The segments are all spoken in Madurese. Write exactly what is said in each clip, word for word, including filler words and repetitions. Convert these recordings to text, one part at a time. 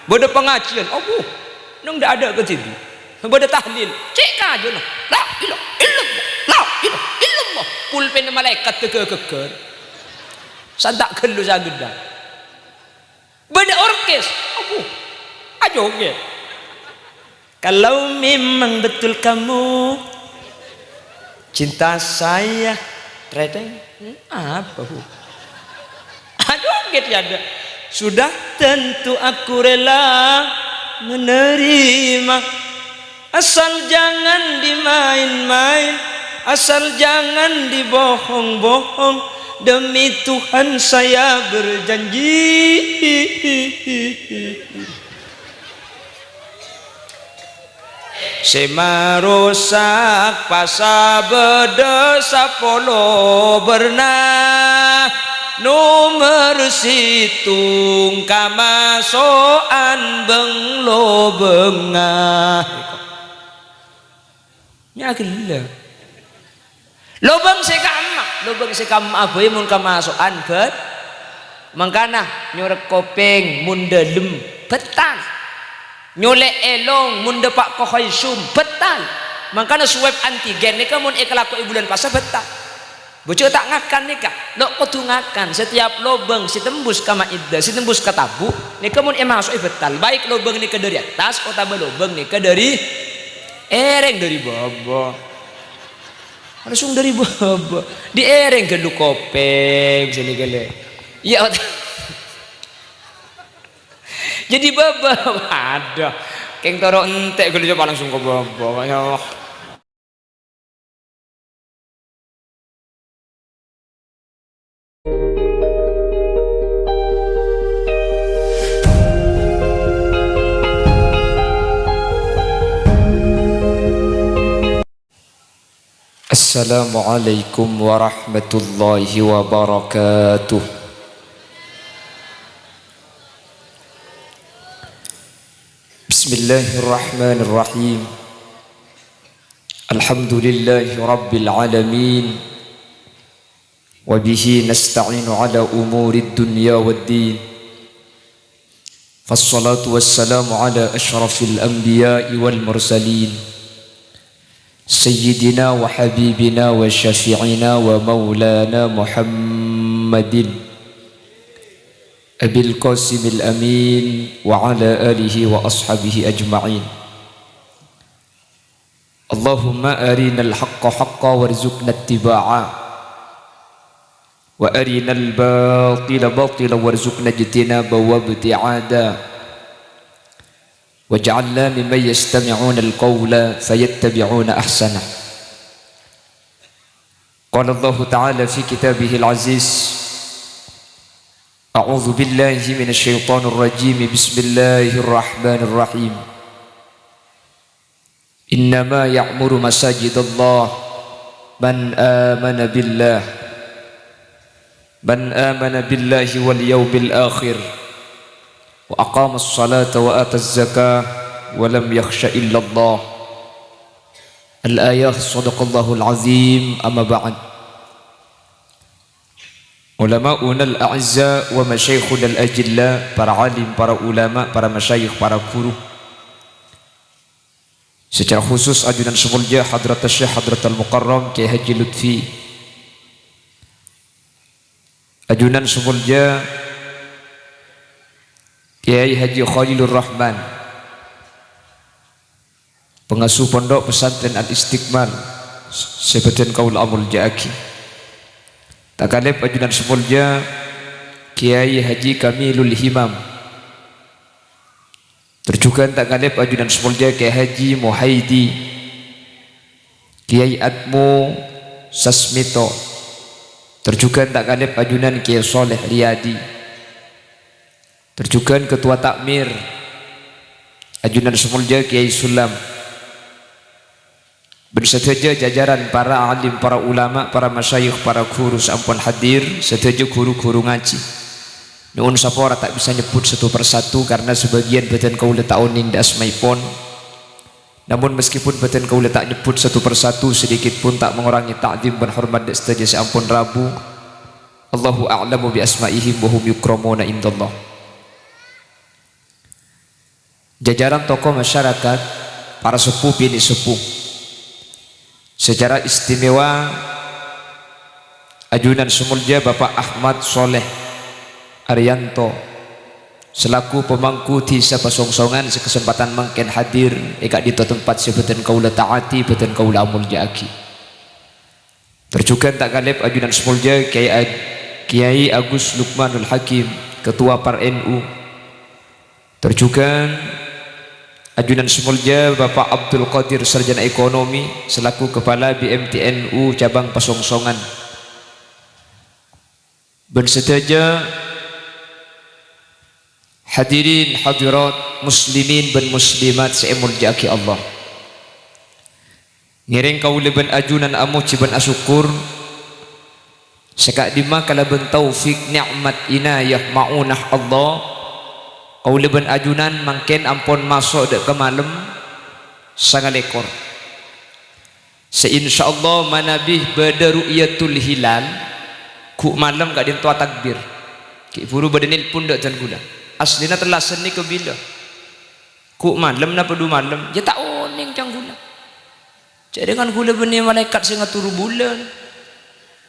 Bâdâ pangajiân, abu, neng dâ'-adâ' kadhibi'. Bâdâ tahlil, cè' kajâna, "La ilaha illallah, la ilaha illallah." Pulpenna malaèkat tèghâghâghâr. Santa' ghâllu sagâdhâ. Bâdâ orkes, abu, ajogèt. Kalau memang betul kamu cinta saya, treteng, hmm, apa, Bu? Aduh, gitu ya, ada. Sudah tentu aku rela menerima. Asal jangan dimain-main, asal jangan dibohong-bohong. Demi Tuhan saya berjanji. Se marosak pasabâdâ sapolo bârna, nomer sèttong kamaso'an bâng-lobângnga. Nya ghellâ'. Lobâng sè ka'emma, lobâng sè ka'emma bhâi mon kamaso'an bât-, mangkana nyorek kopèng mon dâlem bhâtal. Nyolè' èlong mon dâpa' ka khaisum bhâtal. Mangkana swab antigen nèka mon èkalakoè bulân pasa bhâtal. Bhujâ ta' ngakan nèka, lo' kodhu ngakan. Setiap lobâng sè tembus ka maiddah, sè tembus ka tabu', nèka mon èmaso'è bhâtal. Baik lobâng nèka dâri attas otabâ lobâng nèka dâri èrèng, dâri bâbâ. Langsung dâri bâbâ. Dièrèng ghâllu kopèng sènè ghâllu. Iyâ, ot-, jadi bâbâ. Aduh. Kèng toro' entè' ghâllu coba langsung ka bâbâ. Ya Allah. Assalamualaikum warahmatullahi wabarakatuh. Bismillahirrahmanirrahim. Alhamdulillahi rabbil alamin. Wa bihi nasta'inu ala umurid dunya wad din. Fassalatu wassalamu ala asyrafil anbiya'i wal mursalin. Sayyidina wa habibina wa syafi'ina wa maulana Muhammadin Abil Qasimil Amin wa ala alihi wa ashabihi ajma'in. Allahumma arinal haqqa haqqa warzuqna ittiba'a, wa arinal batila batila warzuqna ijtinaba wa ibti'ada, waj'alna mimman yastami'unal qawla fayattabi'una ahsanah. Qala Allahu ta'ala fi kitabihil aziz, a'udzu billahi minasy syaithanir rajim, bismillahirrahmanirrahim. Innama ya'muru masajidallah man amana billah, man amana billahi wal yaumil akhir, wa aqamas salata wa ataz zakah, wa lam yakhsha illallah. Al-ayah, sadaqallahul azim, amma ba'd. Ulama'unal a'izza wa masyayikhunal ajilla, para alim, para ulama, para masyayikh, para guru. Secara khusus ajunan sè molja Hadratus Syekh Hadratal Mukarram Kiai Haji Lutfi. Ajunan sè molja Kiai Haji Khalilur Rahman, pengasuh Pondok Pesantren Al Istiqmal sè bhâdhân kaulâ amolja'aghi. Ta' kalèp ajunan sè molja Kiai Haji Kamilul Himam. Tor jhughân ta' kalèp ajunan sè molja Kiai Haji Muhaidi, Kiai Atmo Sasmito. Tor jhughân ta' kalèp ajunan Kiai Soleh Riyadi. Tor jhughân Ketua Takmir, ajunan sè molja Kiai Sulam. Bân sadhâjâ jajaran para alim, para ulama, para masyayikh, para guru sè ampon hadir, sadhâjâ guru-guru ngajhi. Nyo'on sapora ta' bisa nyebbhut satu persatu karna sabâgiyân bhâdhân kaulâ ta' onèng dâ' asmaèpon. Namun meskipun bhâdhân kaulâ ta' nyebbhut satu persatu, sedikit pun ta' mengurangi ta'zim bân hormat dâ' sadhâjâ sè ampon rabu. Allahu a'lamu bi asma'ihim wa hum yukramuna indallah. Jajaran tokoh masyarakat, para sepuh binè' sepuh. Secara istimewa, ajunan sè molja Bapak Ahmad Soleh Arianto, selaku pemangku dhisa Pasongsongan sè kasempadhân mangkèn hadir è ka'dinto tempat sè bhâdhân kaulâ ta'ati, bhâdhân kaulâ amolja'aghi. Tor jhughân ta' kalèp ajunan sè molja Kiai Ag-, Kiai Agus Lukmanul Hakim, Ketua Par N U. Tor jhughân ajunan sè molja Bapak Abdul Qadir, Sarjana Ekonomi, selaku Kepala B M T N U Cabang Pasongsongan. Bân sadhâjâ hadirin hadirat, muslimin bân muslimat sè èmolja'aghi Allah. Ngèrèng kaulâ bân ajunan amojhi bân asokkor, sè ka'dimma kalabân taufik, nè'mat, inayah, ma'unah Allah, kaulâ bân ajunan mangkèn ampon maso' dâ' ka malem sangalèkor. Sè insyaallah manabi bâdâ ru'yatul hilal, ghu' malem ka'dinto atakbir. Ghi' bhuru bâdâ nelpon dâ' dân kaulâ. Asllina tellasan nèka bilâ? Ghu' malem napa du malem? Yâ ta' onèng ca'na kaulâ. Jhâ' rèng kan kaulâ bânnè malaèkat sè ngator bulân.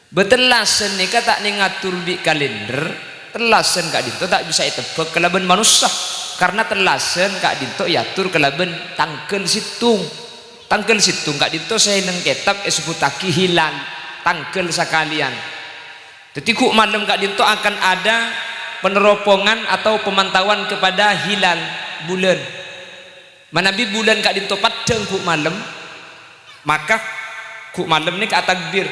Bâ tellasan nèka ta' nèng ngator bi' kalènder, tellasan ka'dinto ta' bisa ètebbhâk kalabân manossa, karna tellasan ka'dinto èator kalabân tangghâl sèttong. Tangghâl sèttong ka'dinto sè nèng kètab èsebbhuttaghi hilal, tangghâl sakalèyan. Dhâddhi, ghu' malem ka'dinto akan ada peneropongan atau pemantauan kepada hilal, bulân. Manabi bulân ka'dinto paddhâng ghu' malem, maka ghu' malem nèka atakbir.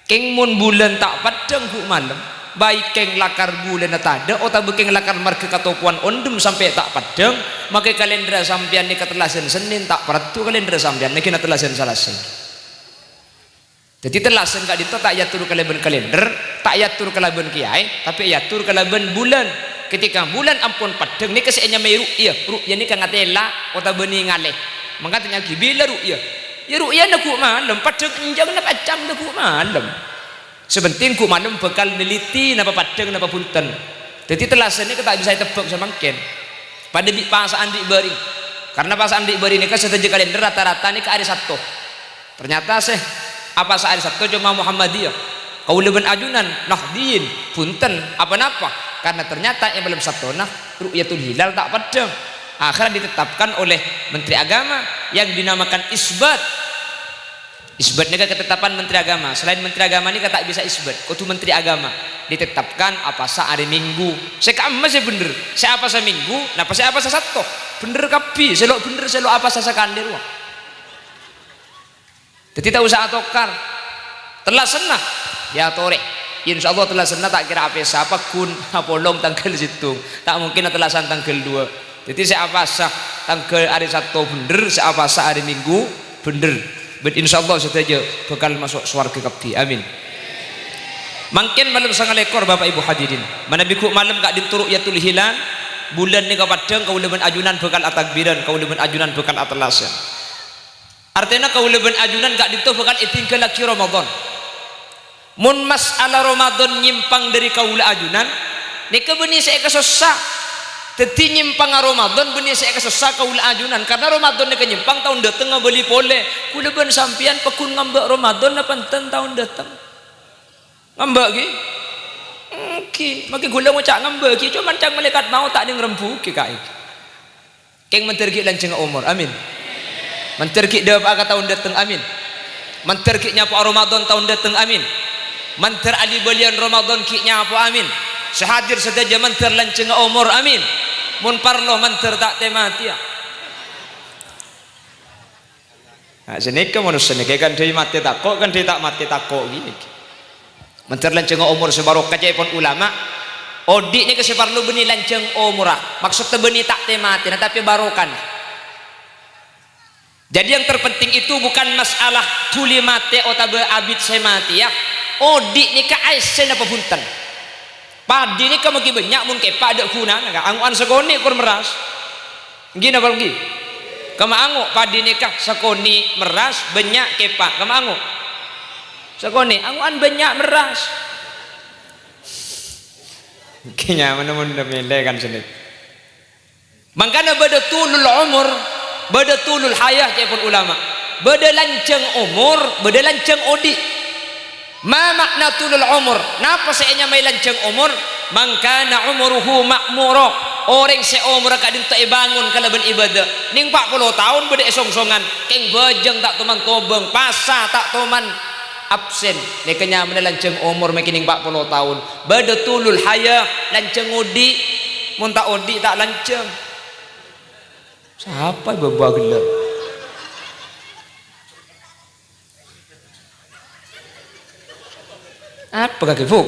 Kèng mon bulân ta' paddhâng ghu' malem, baik kèng lakar bulânna tadâ' otabâ kèng lakar marghâ katokowan ondhem sampè' ta' paddhâng, makè kalènderra sampèyan nèka tellasan Sennèn, ta' parlo kalènderra sampèyan nèka tellasan Salasa. Dhâddhi, tellasan ka'dinto ta' èator kalabân kalènder, ta' èator kalabân kèyaè, tapè èator kalabân bulân. Ketika bulân ampon paddhâng, nèka sè ènyamaè ru'ya. Ru'ya nèka ngatèla otabâ nèngalè. Mangkana tanya'aghi, "Bilâ ru'ya?" Yâ, ru'yana ghu' malem, paddhâng enjhângnga pas ca'na ghu' malem. Sè pentèng ghu' malem bhâkal neliti napa paddhâng, napa bhunten. Dhâddhi, tellasan nèka ta' bisa ètebbhâk samangkèn. Padâ bi' pasa'an dhi' bâri'. Karna pasa'an dhi' bâri' nèka sadhâjâ kalènder rata-rata nèka arè Satto. Ternyata sè apasa arè Satto coma Muhammadiyah. Kaulâ bân ajunan Nahdliyin, bhunten, apa-napa. Karna ternyata è malem Sattona ru'yatul hilal ta' paddhâng. Akhirnya ditetapkan oleh Menteri Agama yang dinamakan isbat. Isbat nèka ketetapan Menteri Agama. Selain Menteri Agama nèka ta' bisa isbat, kodhu Menteri Agama. Ditetapkan apasa arè Minggu. Sè ka'imma sè bhendher, sè apasa Minggu, napa sè apasa Satto. Bhendher kabbhi, sè lo' bhendher, sè lo' apasa sakalè rowa. Dhâddhi ta' osa atokar. Tellasanna, yâ torè. Insyaallah tellasanna ta' kèra apèsa, pagghun apolong tangghâl sèttong. Ta' mungkin tellasan tangghâl duwâ'. Dhâddhi sè apasa tangghâl arè Satto bhendher, sè apasa arè Minggu bhendher. Bân insyaallah sadhâjâ bhâkal maso' sowarghâ kabbhi. Amin. Mangkèn malem sangalèkor, Bapak Ibu hadirin. Manabi ghu' malem ka'dinto ru'yatul hilal, bulân nèka paddhâng, kaulâ bân ajunan bhâkal atakbiran, kaulâ bân ajunan bhâkal atellasan. Artèna kaulâ bân ajunan ka'dinto bhâkal èdhinggâllaghi Ramadan. Mon mas'ala Ramadan nyèmpang dhâri kaulâ ajunan, nèka bânnè sè èkasossa. Dhâddhi nyèmpangnga Ramadan bânnè sè èkasossa kaulâ ajunan, karna Ramadan nèka nyèmpang taon dhâteng abâli polè. Kaulâ bân sampèyan pagghun ngambâ' Ramadan napa enten taon dhâteng? Ngambâ' ghi? Èngghi, makè kaulâ ngoca' ngambâ' ghi, coma ca'na malaèkat maot ta' nèng rembugi kaè. Kèng mandhâr ghi' lanjhângnga omor, amin. Mandhâr ghi' dhâpa'a ka taon dhâteng, amin. Mandhâr ghi' nyapo'a Ramadan taon dhâteng, amin. Mandhâr ali-bâliyân Ramadan ghi' nyapo'a, amin. Sè hadir sadhâjâ mandhâr lanjhângnga omor, amin. Mon parlo mandhâr ta' tè-matèya. Nah, sanèka manossa nèka kan dhâri matè tako', kan dhâri ta' matè tako' ghi. Mandhâr lanjhângnga omor sè barokah ca'èpon ulama. Odi' nèka sè parlo bânnè lanjhâng omorra. Maksodda bânnè ta' tè-matèna, tapè barokana. Jadi yang terpenting itu bukan masalah dhuli matè otabâ abit sè matèya. Odi' nèka aèssèna pabhunten. Padhi nèka maghi bânnya' mon kèpa' adâ' ghunana, Ka'. Ango'an sakonè' kor merras. Èngghi napa èngghi? Kemma ango' padhi nèka sakonè' merras, bânnya' kèpa'. Kemma ango'? Sakonè', ango'an bânnya' merras. Èngghi nyamana mon mèlè kan sanèka. Mangkana bâdâ tulul umur, bâdâ tulul hayah, ca'èpon ulama. Bâdâ lanjhâng omor, bâdâ lanjhâng odi'. Ma ma'na tulul umur? Napa sè ènyamaè lanjhâng omor? "Man kana umuruhu ma'mura." Orèng sè omorra ka'dinto èbângon kalabân ibâdâ. Nèng pa' polo taon bâdâ è songsongan, kèng bhâjâng ta' toman tobâng, pasa ta' toman absen. Nèka nyamana lanjhâng omor mangkèn nèng pa' polo taon. Bâdâ tulul hayah, lanjhâng odi'. Mon ta' odi', ta' lanjhâng. Sapa bâbâ ghellâ'? Apa kakè, Bu?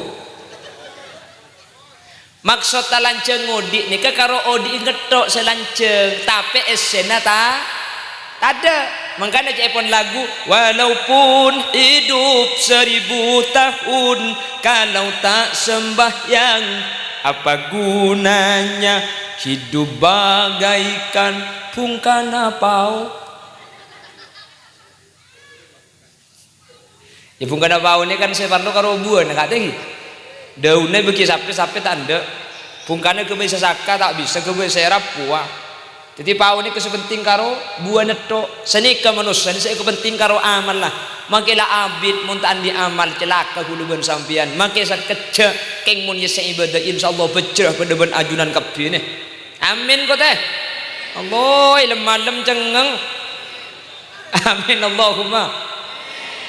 Maksod ta' lanjhâng odi' nèka karo odi' ngetthok sè lanjhâng, tapè essèna ta-, tadâ'. Mangkana ca'èpon lagu, "Walaupun hidup seribu tahun, kalau tak sembahyang, apa gunanya hidup bagaikan bungkana pao." Yâ, bungkana paona kan sè parlo karo buwâna, Ka', tèngghi. Dâunna èbâghi sapè, sapè ta' endâ'. Bungkana ghâbây sasaka ta' bisa, ghâbây sèrap, powa. Dhâddhi, paona sè penting karo buwâna tok. Sanèka manossa sè penting karo amalla. Mangkè la abit mon ta' andi' amal, calaka kaulâ bân sampèyan. Mangkè sakejjhâ', kèng mon yâ sè ibâdâ, insyaallah bhâjjhrâ padâ bân ajunan kabbhi, nè. Amin, ko, tè. Allah, lem-malem cengngeng. Amin, Allahumma.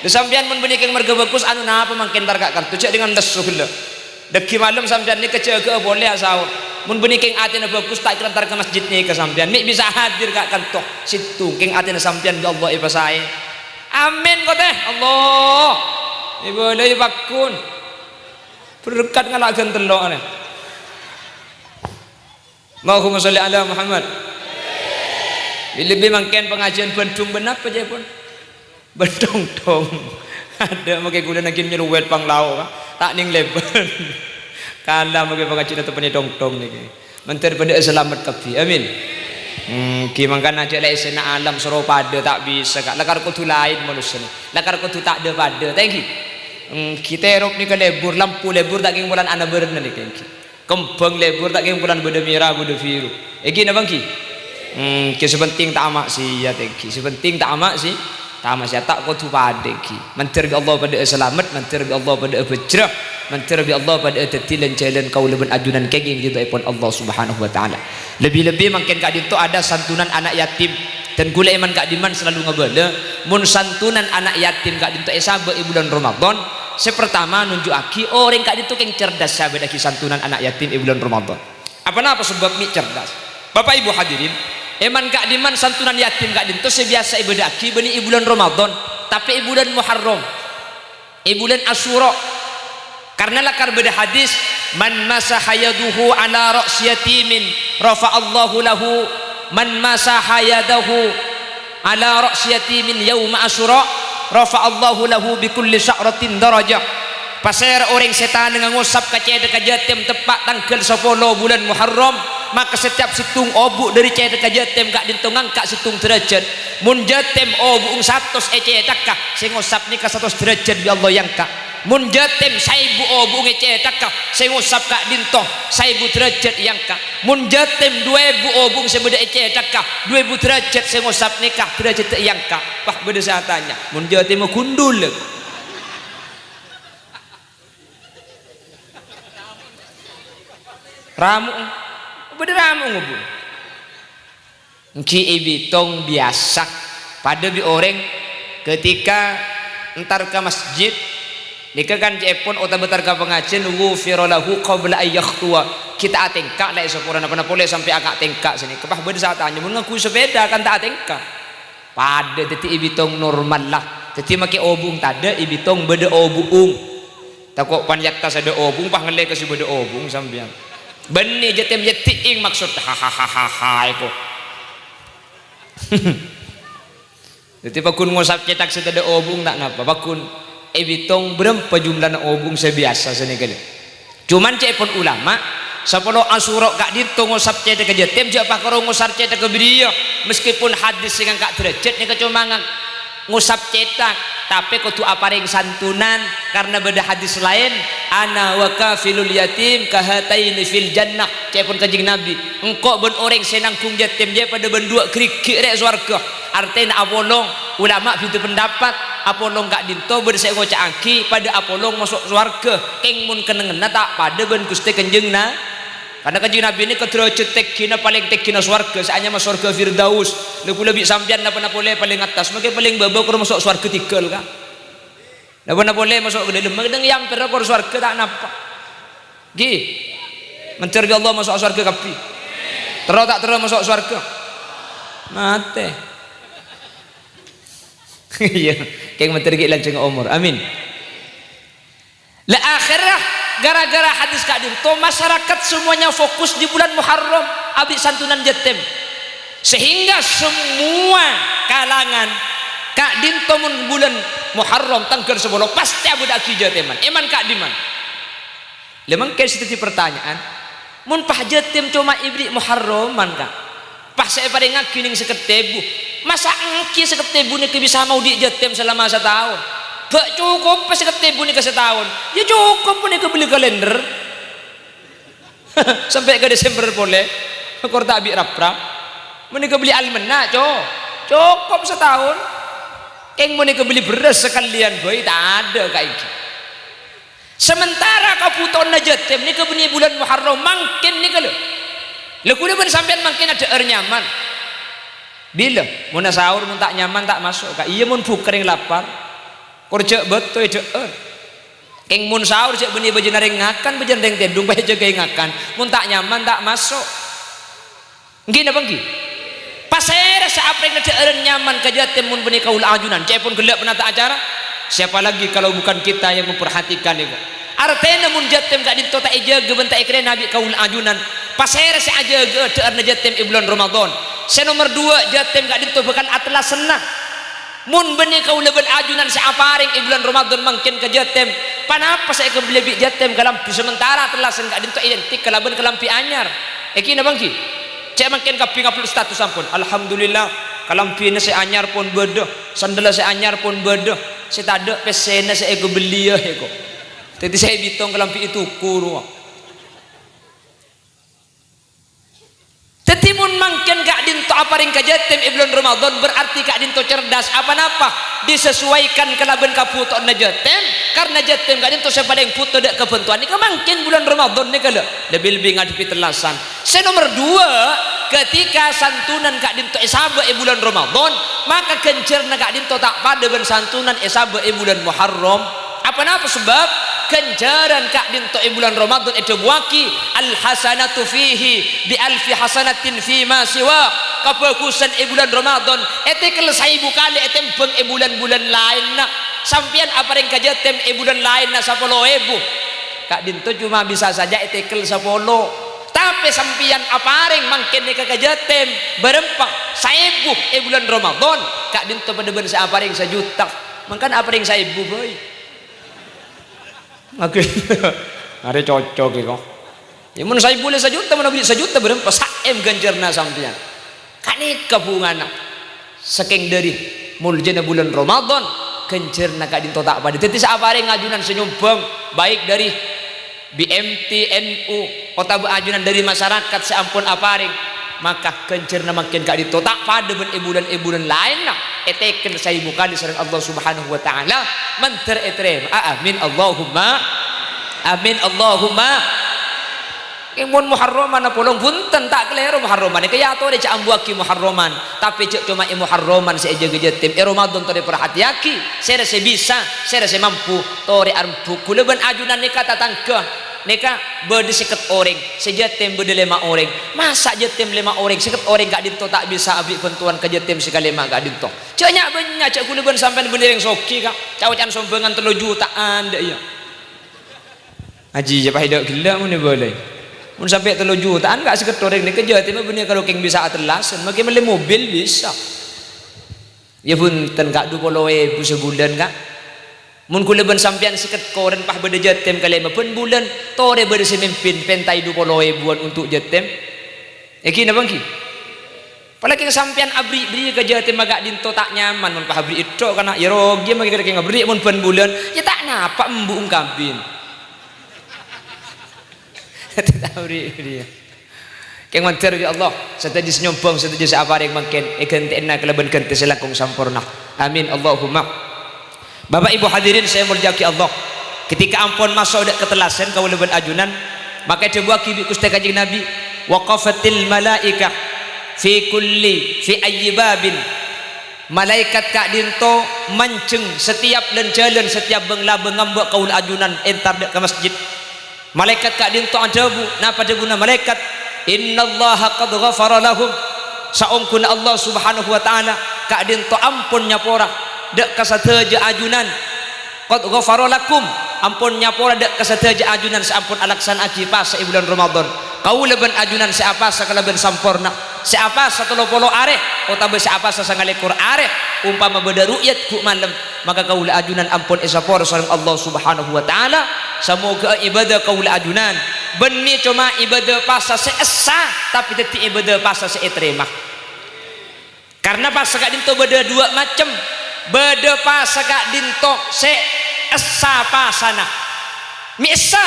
Lha, sampèyan mon bânnè kèng marghâ bhâghus, anu napa mangkèn entar ka' kanto? Jhâ' dengan lesso ghellâ'. Dhâggi' malem sampèyan nèka jâgâ'â polè asaor. Mon bânnè kèng atèna bhâghus, ta' kèra entar ka masjid nèka sampèyan. Mè' bisa hadir ka' kanto. Sèttong kèng atèna sampèyan bi' Allah èpasaè. Amin, ko, tè. Allah. Èbâlâi pagghun. Berkat ngala' ghân tello', anè. Allahumma sholli ala Muhammad. Lebbi mangkèn pangajiân Bandung bân napa, ca'èpon? Bân tong-tong. Adâ' mangkèn kaulâ nangkèn nyerowet pang lao, Ka'. Ta' nèng lèbât. Kala mangkèn pangajiân teppa'na tong-tong nèkè. Mandhâr padâ'â salamet kabbhi. Amin. Hmm, ghi mangkana jhâ' la essèna alam soro padâ ta' bisa, Ka'. Lakar kodhu laèn manossana. Lakar kodhu ta' dhâ-padâ. Tèngghi. Hmm, ghi terop nèka lebur, lampu lebur ta' kèng polana bârna nèkè, èngghi. Kembhâng lebur ta' kèng polana bâdâ mèra, bâdâ biru. Èngghi napa èngghi? Hmm, ghi sè penting ta' maksiat, èngghi. Sè penting ta' maksi-, ta' maksiat, ta' kodhu padâ, èngghi. Mandhâr bi' Allah padâ'â salamet, mandhâr bi' Allah padâ'â bhâjjhrâ, mandhâr bi' Allah padâ'â dhâddhi lan-jhâlân kaulâ bân ajunan kèngèng ridhoèpon Allah Subhanahu wa Ta'ala. Lebbi-lebbi mangkèn ka'dinto adâ' santunan ana' yatim. Dan kaulâ èman ka'dimman salalu ngabâlâ, mon santunan ana' yatim ka'dinto èsabâ' è bulân Ramadan, sè partama nunju'aghi orèng ka'dinto kèng cerdas sabâdhâghi santunan ana' yatim è bulân Ramadan. Apa napa sabâb mè' cerdas? Bapak Ibu hadirin, èman ka'dimman santunan yatim ka'dinto sè biyasa èbâdâ'aghi bânnè è bulân Ramadan, tapè è bulân Muharram. È bulân Asyura. Karna lakar bâdâ hadis, "Man masaha yadahu ala ra'si yatimin, rafa'allahu lahu, man masaha yadahu ala ra'si yatimin yauma Asyura, rafa'allahu lahu bi kulli sya'ratin darajah." Pasèra orèng sè tanengnga ngosap ka cèthagghâ yatim teppa' tangghâl sapolo bulân Muharram, maka setiap sèttong obu' dâri cèthagghâ yatim ka'dinto ngangka' sèttong dârâjhât. Mon yatim obu'eng satos ècèthagghâ, sè ngosap nèka satos dârâjhât bi' Allah èangka'. Mon yatim saèbu obu'eng ècèthagghâ, sè ngosap ka'dinto saèbu dârâjhât èangka'. Mon yatim du èbu obu'eng sè bâdâ ècèthagghâ, du èbu dârâjhât sè ngosap nèka dârâjhâddhâ èangka'. Wah, bâdâ sè atanya, "Mon yatimma gundul?" Ramo'en. Bâdâ ramo'en ngobu. Èngghi èbitong biyasa. Padâ bi' orèng ketika entar ka masjid, nèka kan ca'èpon otabâ entar ka pangajiân, "Ghufira lahu qabla an yakhtuwa." Ghi' ta' atèngka' la èsapora napa-napa polè sampè' aka' tèngka' sanèka. Wah, bâdâ sè atanya, "Mon ngangghuy sapèda kan ta' atèngka'?" Padâ dhâddhi èbitong normal la. Dhâddhi makè obu'eng tadâ', èbitong bâdâ obu'eng. Tako' panyatta sè dâ' obu'eng, pas ngallè ka sè bâdâ obu'eng sampèyan. Bânnè yatim yaddi'eng maksod, hahahaha, èko. Dhâddhi paggun ngosap cèthak sè tadâ' obu'eng ta' napa, paggun èbitong bârâmpa jumlana obu'eng sè biyasa sanèka lè. Cuman ca'èpon ulama, sapolo Asyura ka'dinto ngosap cèthagghâ yatim, jhâ' pakaro ngosap cèthagghâ bâriyâ. Meskipun hadis sè ngangka' dârâjhât nèka coma ngang-, ngosap cèthak, tapè kodhu aparèng santunan, karna bâdâ hadis laèn, "Ana wa kafilul yatim kahataini fil jannah," ca'èpon Kanjeng Nabi, "Engko' bân orèng sè nangghung yatim jâ padâ bân duwâ' ghârighi' rè' sowarghâ." Artèna apolong, ulama bhidhâ pendapat, apolong ka'dinto bân sè èkoca'aghi padâ apolong maso' sowarghâ, kèng mon kennengnganna ta' padâ bân Ghustè Kanjeng Na-, karna Kanjeng Nabi nèka dârâjhât tènggina palèng tènggina sowarghâ, sè anyama sowarghâ Firdaus. Lha, kaulâ bi' sampèyan napa-napa polè palèng attas, mangkè palèng bâbâ kor maso' sowarghâ tèngghâl, Ka'. Napa-napa polè maso' ka dâlem, mangkè dâ' èyampèr kor sowarghâ ta' napa. Ghi. Mandhâr bi' Allah maso' sowarghâ kabbhi. Terro ta' terro maso' sowarghâ? Matè. Iyâ, kèng mandhâr ghi' lanjhâng omor. Amin. La akhirnya, gara-gara hadis ka'dinto, masyarakat semuanya fokus di bulan Muharram, abi' santunan yatim. Sehingga semua kalangan ka'dinto mon bulan Muharram tangghâl sapolo pastè abâdâ'âghi yatiman. Èman ka'dimman? Lha mangkèn sè dhâddhi pertanyaan, mon pas yatim coma èberri' Muharraman, Ka'? Pas sè èparèngaghi nèng sèket èbu. Masa' èngghi sèket èbu nèka bisa maodi' yatim salama sataon? Bâ' cokop sèket èbu nèka sataon? Yâ cokop panèka bellè kalender. Sampè' ka Desember polè. Kor ta' bi' rap-rap. Panèka bellè almenna, co-, cokop sataon. Kèng panèka bellè bherrâs sakalèyan bhâi tadâ' kaènggi. Sementara kabhutowanna yatim nèka bânnè bulân Muharram mangkèn nèka, lho. Lha, kaulâ bân sampèyan mangkèn adhâ'âr nyaman. Bilâ? Monna saor mon ta' nyaman, ta' maso', Ka'. Iyâ, mon bukka' rèng lapar, kor jhâ' bâto èdhâ'âr. Kèng mon saor jhâ' bânnè bâjâna rèng ngakan, bâjâna rèng tèdung, pas èjâgâi ngakan. Mon ta' nyaman, ta' maso'. Èngghi napa èngghi? Pasèra sè aparèng dhâ'ârân nyaman ka yatim mon bânnè kaulâ ajunan? Ca'èpon ghellâ' penata acara. Siapa lagi kalau bukan kita yang memperhatikan itu? Artèna mon yatim ka'dinto ta' èjâgâ bân ta' èkarèna bi' kaulâ ajunan, pasèra sè ajâgâ'â dhâ'ârna yatim è bulân Ramadan? Sè nomer duwâ', yatim ka'dinto bhâkal atellasanna. Mon bânnè kaulâ bân ajunan sè aparèng è bulân Ramadan mangkèn ka yatim, ponapa sè èkabelliyâ bi' yatim kalambhi sementara tellasan ka'dinto identik kalabân kalambhi anyar? Èngghi napa èngghi? Cè' mangkèn kabbhi ngupload status sampon. Alhamdulillah, kalambhina sè anyar pon bâdâ, sandhâlla sè anyar pon bâdâ, sè tadâ' pèssèna sè èkabelliyâ, èko. Dhâddhi sè èbitong kalambhi ètoko rowa. Dhâddhi, mon mangkèn ka'dinto aparèng ka yatim è bulân Ramadan, berarti ka'dinto cerdas. Apa napa? Disesuaikan kalabân kabhutowanna yatim, karna yatim ka'dinto sè palèng bhuto dâ' kabhântowan nèka mangkèn bulân Ramadan nèka, lho, lebbi-lebbi ngadhebbhi tellasan. Sè nomer duwâ', ketika santunan ka'dinto èsabâ' è bulân Ramadan, maka ghânjhârânna ka'dinto ta' padâ bân santunan èsabâ' è bulân Muharram. Apa napa sebab? Ghânjhârân ka'dinto è bulân Ramadan èdhâbuwâghi, "Al-hasanatu fihi bi alfi hasanatin fima siwa." Kabhâghusân è bulân Ramadan ètèkel saèbu kalè ètèmbhâng è bulân-bulân laènna. Sampèyan aparèng ka yatim è bulân laènna sapolo èbu. Ka'dinto coma bisa saja ètèkel sapolo. Tapè sampèyan aparèng mangkèn nèka ka yatim bârâmpa saèbu è bulân Ramadan. Ka'dinto padâ bân sè aparèng sajuta. Mangkana aparèng saèbu bhâi. Oke. Arè cocok è ko. Yâ, mon saèbu lè sajuta, mon abâli sajuta, bârâmpa saèm ghânjhârânna sampèyan. Kanèka bhungana. Sakèng dâri moljâna bulân Ramadan, ghânjhârânna ka'dinto ta' padâ. Dhâddhi, sè aparèng ajunan sè nyombhâng, baik dâri B M T, N U, otabâ ajunan dâri masarakat sè ampon aparèng, maka ghânjhârânna mangkèn ka'dinto ta' padâ bân è bulân-è bulân laènna, ètèkel saèbu kalè sareng Allah Subhanahu wa Ta'ala, mandhâr ètarèma. A-, amin, Allahumma amin, Allahumma. È, mon Muharraman apolong, bhunten, ta' kalèro Muharraman. Nèka yâ torè jhâ' ambuwâghi Muharraman, tapè jhâ' coma è Muharraman sè èjâgâ yatim, è Ramadan torè parhatèyaghi, sèra sè bisa, sèra sè mampu, torè arembhuk. Kaulâ bân ajunan nèka tatangghâ. Nèka bâdâ sèket orèng, sè yatim bâdâ lèma orèng. Masa' yatim lèma orèng, sèket orèng ka'dinto ta' bisa aberri' bhântowan ka yatim sè kalèma ka'dinto? Jhâ' nya'-bânnya', jhâ' kaulâ bân sampèyan bânnè rèng soghi, Ka'. Ca'-oca'an sombhângan tello jutaan, dâ' iyâ. Ajiyâ, pas èdâ' ghellâ' mon èbâlâi. Mon sampè' tello jutaan, Ka', sèket orèng nèka yatimma bânnè karo kèng bisa atellasan, makè mellè mobil bisa. Yâ bhunten, Ka', du polo èbu sabulân, Ka'. Mon kaulâ bân sampèyan sèket korèn pas bâdâ yatim kalèma bân bulân, torè bâdâ sè mimpin pèntaè du polo èbuwân untuk yatim. Èngghi napa èngghi? Apalagi sampèyan aberri'-berri' ka yatimma ka'dinto ta' nyaman, mon pas aberri' ètto' kana', yâ rogi makè kèng aberri' mon bân bulân, yâ ta' napa embu' ongkabin. Tawri dia. Keng mandhâr, ya Allah, sadhâjâ sè nyombhâng, sadhâjâ sè aparèng mangkèn èghântè'ana kalabân ghântè sè langkong samporna. Amin, Allahumma. Bapak Ibu hadirin sè èmoljâ'aghi Allah, ketika ampon maso' dâ' katellasan kaulâ bân ajunan, maka èdhâbuwâghi bi' Ghustè Kanjeng Nabi, "Waqafatil malaikah fi kulli, fi ayyi babin." Malaèkat ka'dinto manjheng setiap lan-jhâlân, setiap bâng-labâng ngambâ' kaulâ ajunan entar dâ' ka masjid. Malaèkat ka'dinto adhâbu, napa dhâbuna malaèkat? "Innallaha qad ghafara lahum." Saongghuna Allah Subhanahu wa Ta'ala ka'dinto ampon nyapora dâ' ka sadhâjâ ajunan. "Qad ghafara lakum," ampon nyapora dâ' ka sadhâjâ ajunan sè ampon alaksana'aghi pasa è bulân Ramadan. Kaulâ bân ajunan sè apasa kalabân samporna, sè apasa tello polo arè, otabâ sè apasa sanga lèkor arè, ompama bâdâ ru'yat ghu' malem, maka kaulâ ajunan ampon èsapora sareng Allah Subhanahu wa Ta'ala. Samoghâ ibâdâ kaulâ ajunan bânnè coma ibâdâ pasa sè essa, tapè dhâddhi ibâdâ pasa sè ètarèma. Karna pasa ka'dinto bâdâ duwâ' macem. Bâdâ pasa ka'dinto sè essa pasana. Mè' essa,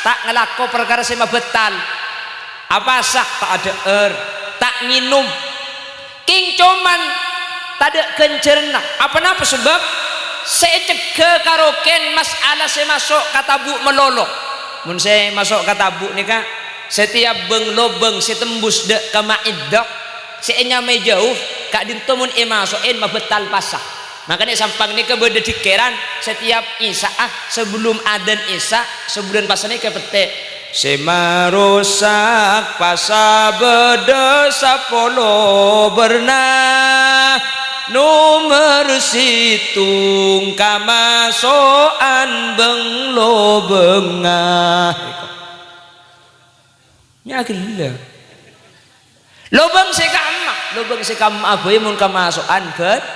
ta' ngalako parkara sè mabâtal. Apasa? Ta' adhâ'âr, ta' ngènom. Kèng coman tadâ' ghânjhârânna. Apa napa sabâb? Sè ècegghâ karokèn mas'ala sè maso' ka tabu' malolo. Mon sè maso' ka tabu' nèka, setiap bâng-lobâng sè tembus dâ' ka ma'iddah, sè ènyamaè jauf, ka'dinto mon èmaso'è mabâtal pasa. Mangkana è Sampang nèka bâdâ dhikkèran, setiap Isya'a, sabellum adzan Isya', sabulân pasa nèka pètè'. Sè marosak pasa bâdâ sapolo bârna, nomer sèttong kamaso'an bâng-lobângnga. Nya ghellâ'. Lobâng sè ka'emma, lobâng sè ka'emma bhâi mon kamaso'an bât-,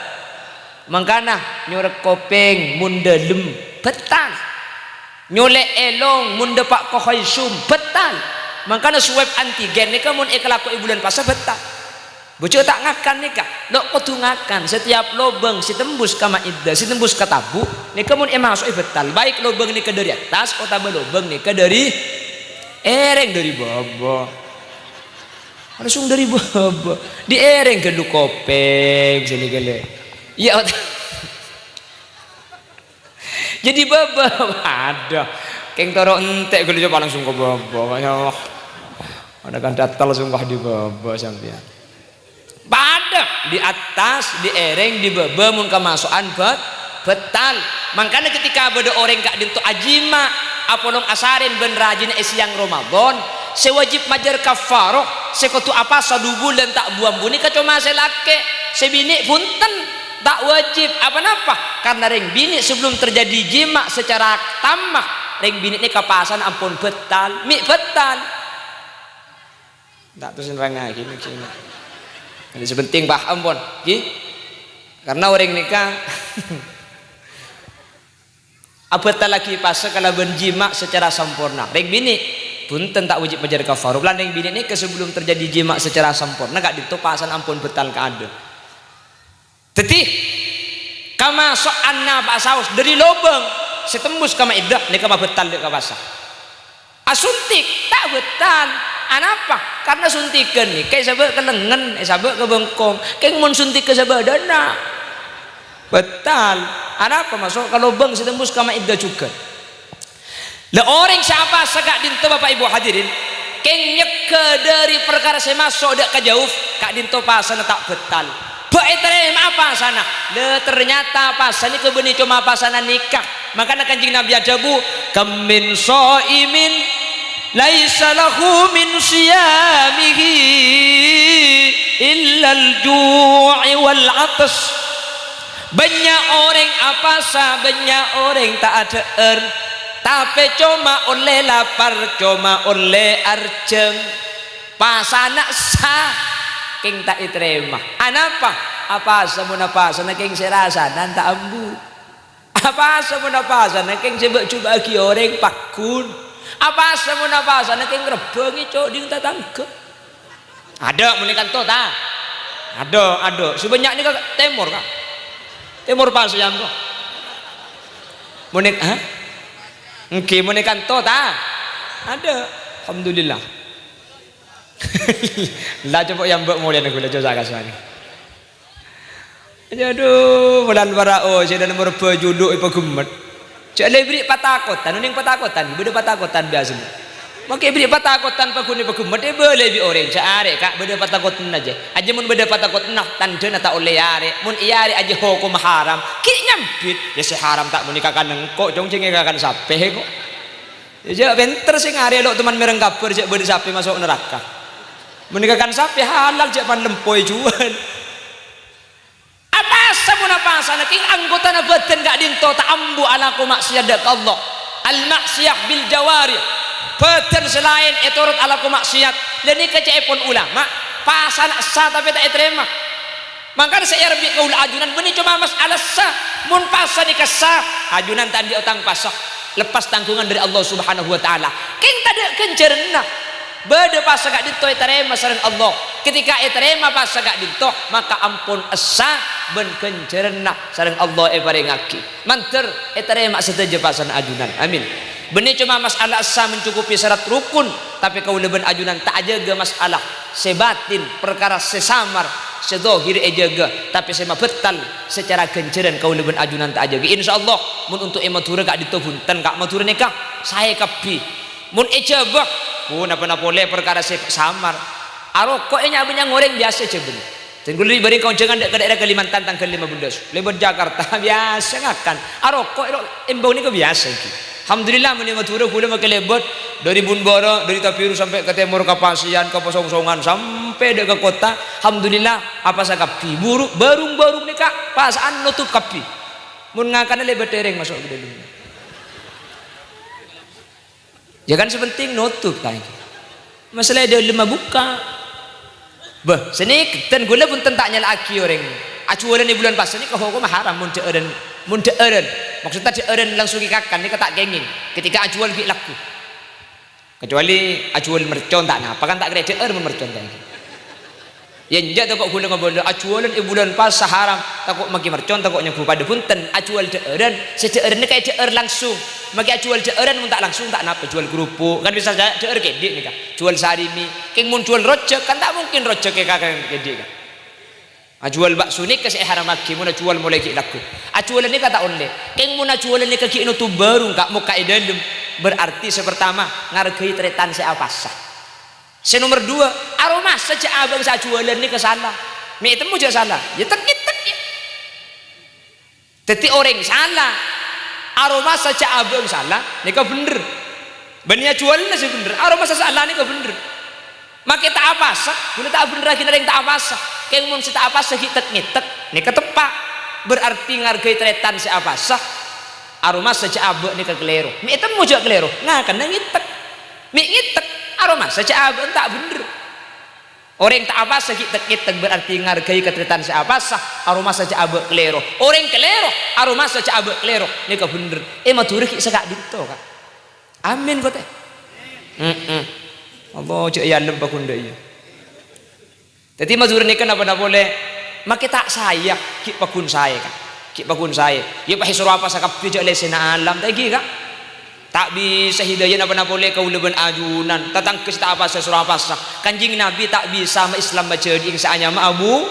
mangkana nyorek kopèng mon dâlem, bâtal. Nyolè' èlong mon dâpa' ka khaisum, bâtal. Mangkana swab antigen nèka mon èkalakoè bulân pasa, bâtal. Bhâjâ ta' ngakan nèka, lo' kodhu ngakan. Setiap lobâng sè tembus ka ma'iddah, sè tembus ka tabu', nèka mon èmaso'è bâtal. Baik lobâng nèka dâri attas otabâ lobâng nèka dâri èrèng, dâri bâbâ. Langsung dâri bâbâ. Dâri èrèng ghâllu kopèng sènè ghellâ'. Iyâ, ot-, jadi bâbâ. Adâ. Kèng toro' entè' ghâllu coba langsung ka bâbâ. Ya Allah. Ada kan datal sumpah dâri bâbâ sampèyan. Padâ, dâri attas, dâri èrèng, dâri bâbâ mon kamaso'an bât-, bâtal. Mangkana ketika bâdâ orèng ka'dinto ajima', apolong asarèn bân rajina è sèyang Ramadan, sè wajib majâr kafarah, sè kodhu apasa dhu bulân ta' bu-ambu nèka coma sè lakè', sè binè' bhunten, ta' wajib. Apa napa? Karna rèng binè' sebelum terjadi jima' secara tamah, rèng binè' nèka pasana ampon bâtal, mè' bâtal. Ta' terros nerrangngaghi nèka. Jadi sè penting paham pon, ghi? Karna orèng nèka abhâtallaghi pasa kalabân jima' secara samporna. Rèng binè', bhunten ta' wajib majâr kafarah. Polana rèng binè' nèka sebelum terjadi jima' secara samporna, ka'dinto pasana ampon bâtal kaadâ'. Dhâddhi, kamaso'an napa'a saos dâri lobâng sè tembus ka ma'iddah, nèka mabâtal dâ' ka pasa. Asuntik, ta' bâtal. Anapa? Karna suntikan nèka èsabâ' ka lengngen, èsabâ' ka bengkong. Kèng mon suntikan sabâdâna, bâtal. Anapa? Maso' ka lobâng sè tembus ka ma'iddah jhughân. La orèng sè apasa ka'dinto, Bapak Ibu hadirin, kèng nyegghâ dâri parkara sè maso' dâ' ka jauf, ka'dinto pasana ta' bâtal. Bâ' ètarèma'a pasana. La, ternyata pasa nèka bânnè coma pasana nikah. Mangkana Kanjeng Nabi adhâbu, "Kam min shaimin laisa lahu min shiyamihi illal ju'i wal 'atas." Bânnya' orèng apasa, bânnya' orèng ta' adhâ'âr, tapè coma ollè lapar, coma ollè arjhâng. Pasana sah, kèng ta' ètarèma. Anapa? Apasa mon apasana kèng sè rasanan ta' ambu? Apasa mon apasana kèng sè bâ'-jubâ'âghi orèng pagghun? Apasa mon apasana kèng ngrebbhângè co'-, ding tatangghâ? Adâ' mon è kanto, ta? Adâ', adâ'. Sè bânnya' nèka tèmor, Ka'. Tèmor pasayan, ko. Mon è, ha? Èngghi, mon è kanto, ta? Adâ'. Alhamdulillah. La coba ya mbok molèna ghulâ jhâ' sa-kasa. Adu, bulân para, oh, sè dâlem rebba julu èpaghemmet. Jhâ' la èberri' patakotan, onèng patakotan, bâdâ patakotan biyasana. Mangkè èberri' patakotan paghun èpaghemmet, èbâlâi bi' orèng, sè arè, Ka', bâdâ patakotan jâ. Ajâ mon bâdâ patakotan, tandhâna ta' ollè èarè. Mon èarè ajâ hokomma haram, ghi' nyambit. Ya sè haram ta' monèka kan engko', cong, cèngè kakan sapè, ko'. Ya, jhâ' pènter sè ngarè lo' toman mèreng kabhâr jhâ' bâdâ sapè maso' naraka. Mon èkakan sapè halal jhâ' pan lempo èjhuwâl. Apasa mon apasana kèng anggotana bhâdhân ka'dinto ta' ambu alako ma'siyat dâ' ka Allah. Al-ma'siyah bil jawarih. Bhâdhân sè laèn ètorot alako ma'siyat. La nèka ca'èpon ulama, pasana essa tapè ta' ètarèma. Mangkana sè èarep bi' kaulâ ajunan bânnè coma mas'ala essa. Mon pasa nèka essa, ajunan ta' andi' otang pasa. Lepas tanggungan dâri Allah Subhanahu wa Ta'ala. Kèng tadâ' ghânjhârânna. Bâdâ pasa ka'dinto ètarèma sareng Allah. Ketika ètarèma pasa ka'dinto, maka ampon essa bân ghânjhârânna sareng Allah èparèngaghi. Mandhâr ètarèma sadhâjâ pasana ajunan. Amin. Bânnè coma mas'ala essa mencukupi syarat rukun, tapè kaulâ bân ajunan ta' ajâgâ mas'ala sè batin, parkara sè samar, sè dhâhir èjâgâ, tapè sè mabâttal sacara ghânjhârân kaulâ bân ajunan ta' ajâgâ. Insyaallah, mon onto' è Madhurâ ka'dinto bhunten, Ka', Madhurâ nèka saè kabbhi. Mon è Jhâbâ, pon apa-napa polè parkara sè samar. Aroko' è nya'-bânnya'na orèng biyasa è Jhâbâ. Dan kaulâ bâri' kaonjhângan dâ', ka daerah Kalimantan tangghâl lima belas. Lèbât Jakarta, biyasa ngakan. Aroko' è ro-, è embong nèka biyasa ghi. Alhamdulillah, mon è Madhurâ kaulâ makè lèbât dâri Bunbârâ, dâri Tabiru sampè' ka tèmor, ka Pasian, ka Pasongsongan, sampè' dâ' ka kottha. Alhamdulillah, apasa kabbhi. Buru-, bârung-bârung nèka pasa'an notop kabbhi. Mon ngakanna lèbât èrèng maso' ka dâlem. Ya kan, sè pentèng notop, Ka', ghi. Masalah è dâlem mabukka'. Bâh, sanèka, dan kaulâ bhunten ta' nyala'aghi orèng. Ajhuwâlân è bulân pasa nèka hokomma haram mon dhâ'ârân, mon dhâ'ârân. Maksudnya dhâ'ârân langsung èkakan nèka ta' kèngèng. Ketika ajhuwâl ghi' lagghu. Kecuali ajhuwâl mercon ta' napa, kan ta' kèra dhâ'âr mon mercon ta' ghi. Ya, enjâ' tako' kaulâ ngabâlâ, ajhuwâlân è bulân pasa haram, tako' makè mercon, tako' nyembu padâ bhunten, ajhuwâl dhâ'ârân, sè dhâ'ârân nèka èdhâ'âr langsung. Makè ajhuwâl dhâ'ârân mon ta' langsung ta' napa, jhuwâl kerupuk, kan bisa jhâ-, dhâ'âr kèdhi' nèka, jhuwâl sarimi. Kèng mon jhuwâl rojhâk, kan ta' mungkin rojhâk èkakan kèdhi' kan. Ajhuwâl bakso nèka sè èharamaghi, mon ajhuwâl molaè ghi' lagghu. Ajhuwâlân nèka ta' ollè. Kèng mon ajhuwâlân nèka ghi' notop bârung, Ka', mokka' è dâlem, berarti sè partama, ngarghâi tarètan sè apasa. Sè nomer duwâ', aromasa jhâ' abâ'na sè ajhuwâlân nèka sala. Mè' ètemmo jhâ' sala. Ya tek-ngètek, ya. Dhâddhi orèng sala, aromasa jhâ' abâ'na sala, nèka bhendher. Bânnè ajhuwâlânna sè bhendher, aromasa sala nèka bhendher. Makè ta' apasa, ghuna ta' abhendherraghi orèng ta' apasa. Kèng mon sè ta' apasa ghi' tek-ngètek, nèka teppa'. Berarti ngarghâi tarètan sè apasa, aromasa jhâ' abâ' nèka kalèro. Mè' ètemmo jhâ' kalèro, ngakanna ngètek. Mè' ngètek, aromasa jhâ' abâ'na ta' bhendher. Orèng ta' apasa ghi' tek-ngètek berarti ngarghâi katarètan sè apasa, aromasa jhâ' abâ' kalèro. Orèng kalèro, aromasa jhâ' abâ' kalèro. Nèka bhendher. È Madhurâ ghi' saka'dinto, Ka'. Amin, kote. Heeh. Allah jhâ' èalem paghun dâ' iyâ. Dhâddhi Madhurâ nèka napa-napa polè, makè ta' saè, ghi' paghun saè, Ka'. Ghi' paghun saè. Yâ, pas èsoro apasa kabbhi jhâ' lèsèna alam, ta' ènggi, Ka'? Ta' bisa hidayah napa-napa polè kaulâ bân ajunan, tatangghâ sè ta' apasa soro apasa. Kanjeng Nabi ta' bisa ma-Islam majhâdhi'in sè anyama Abu,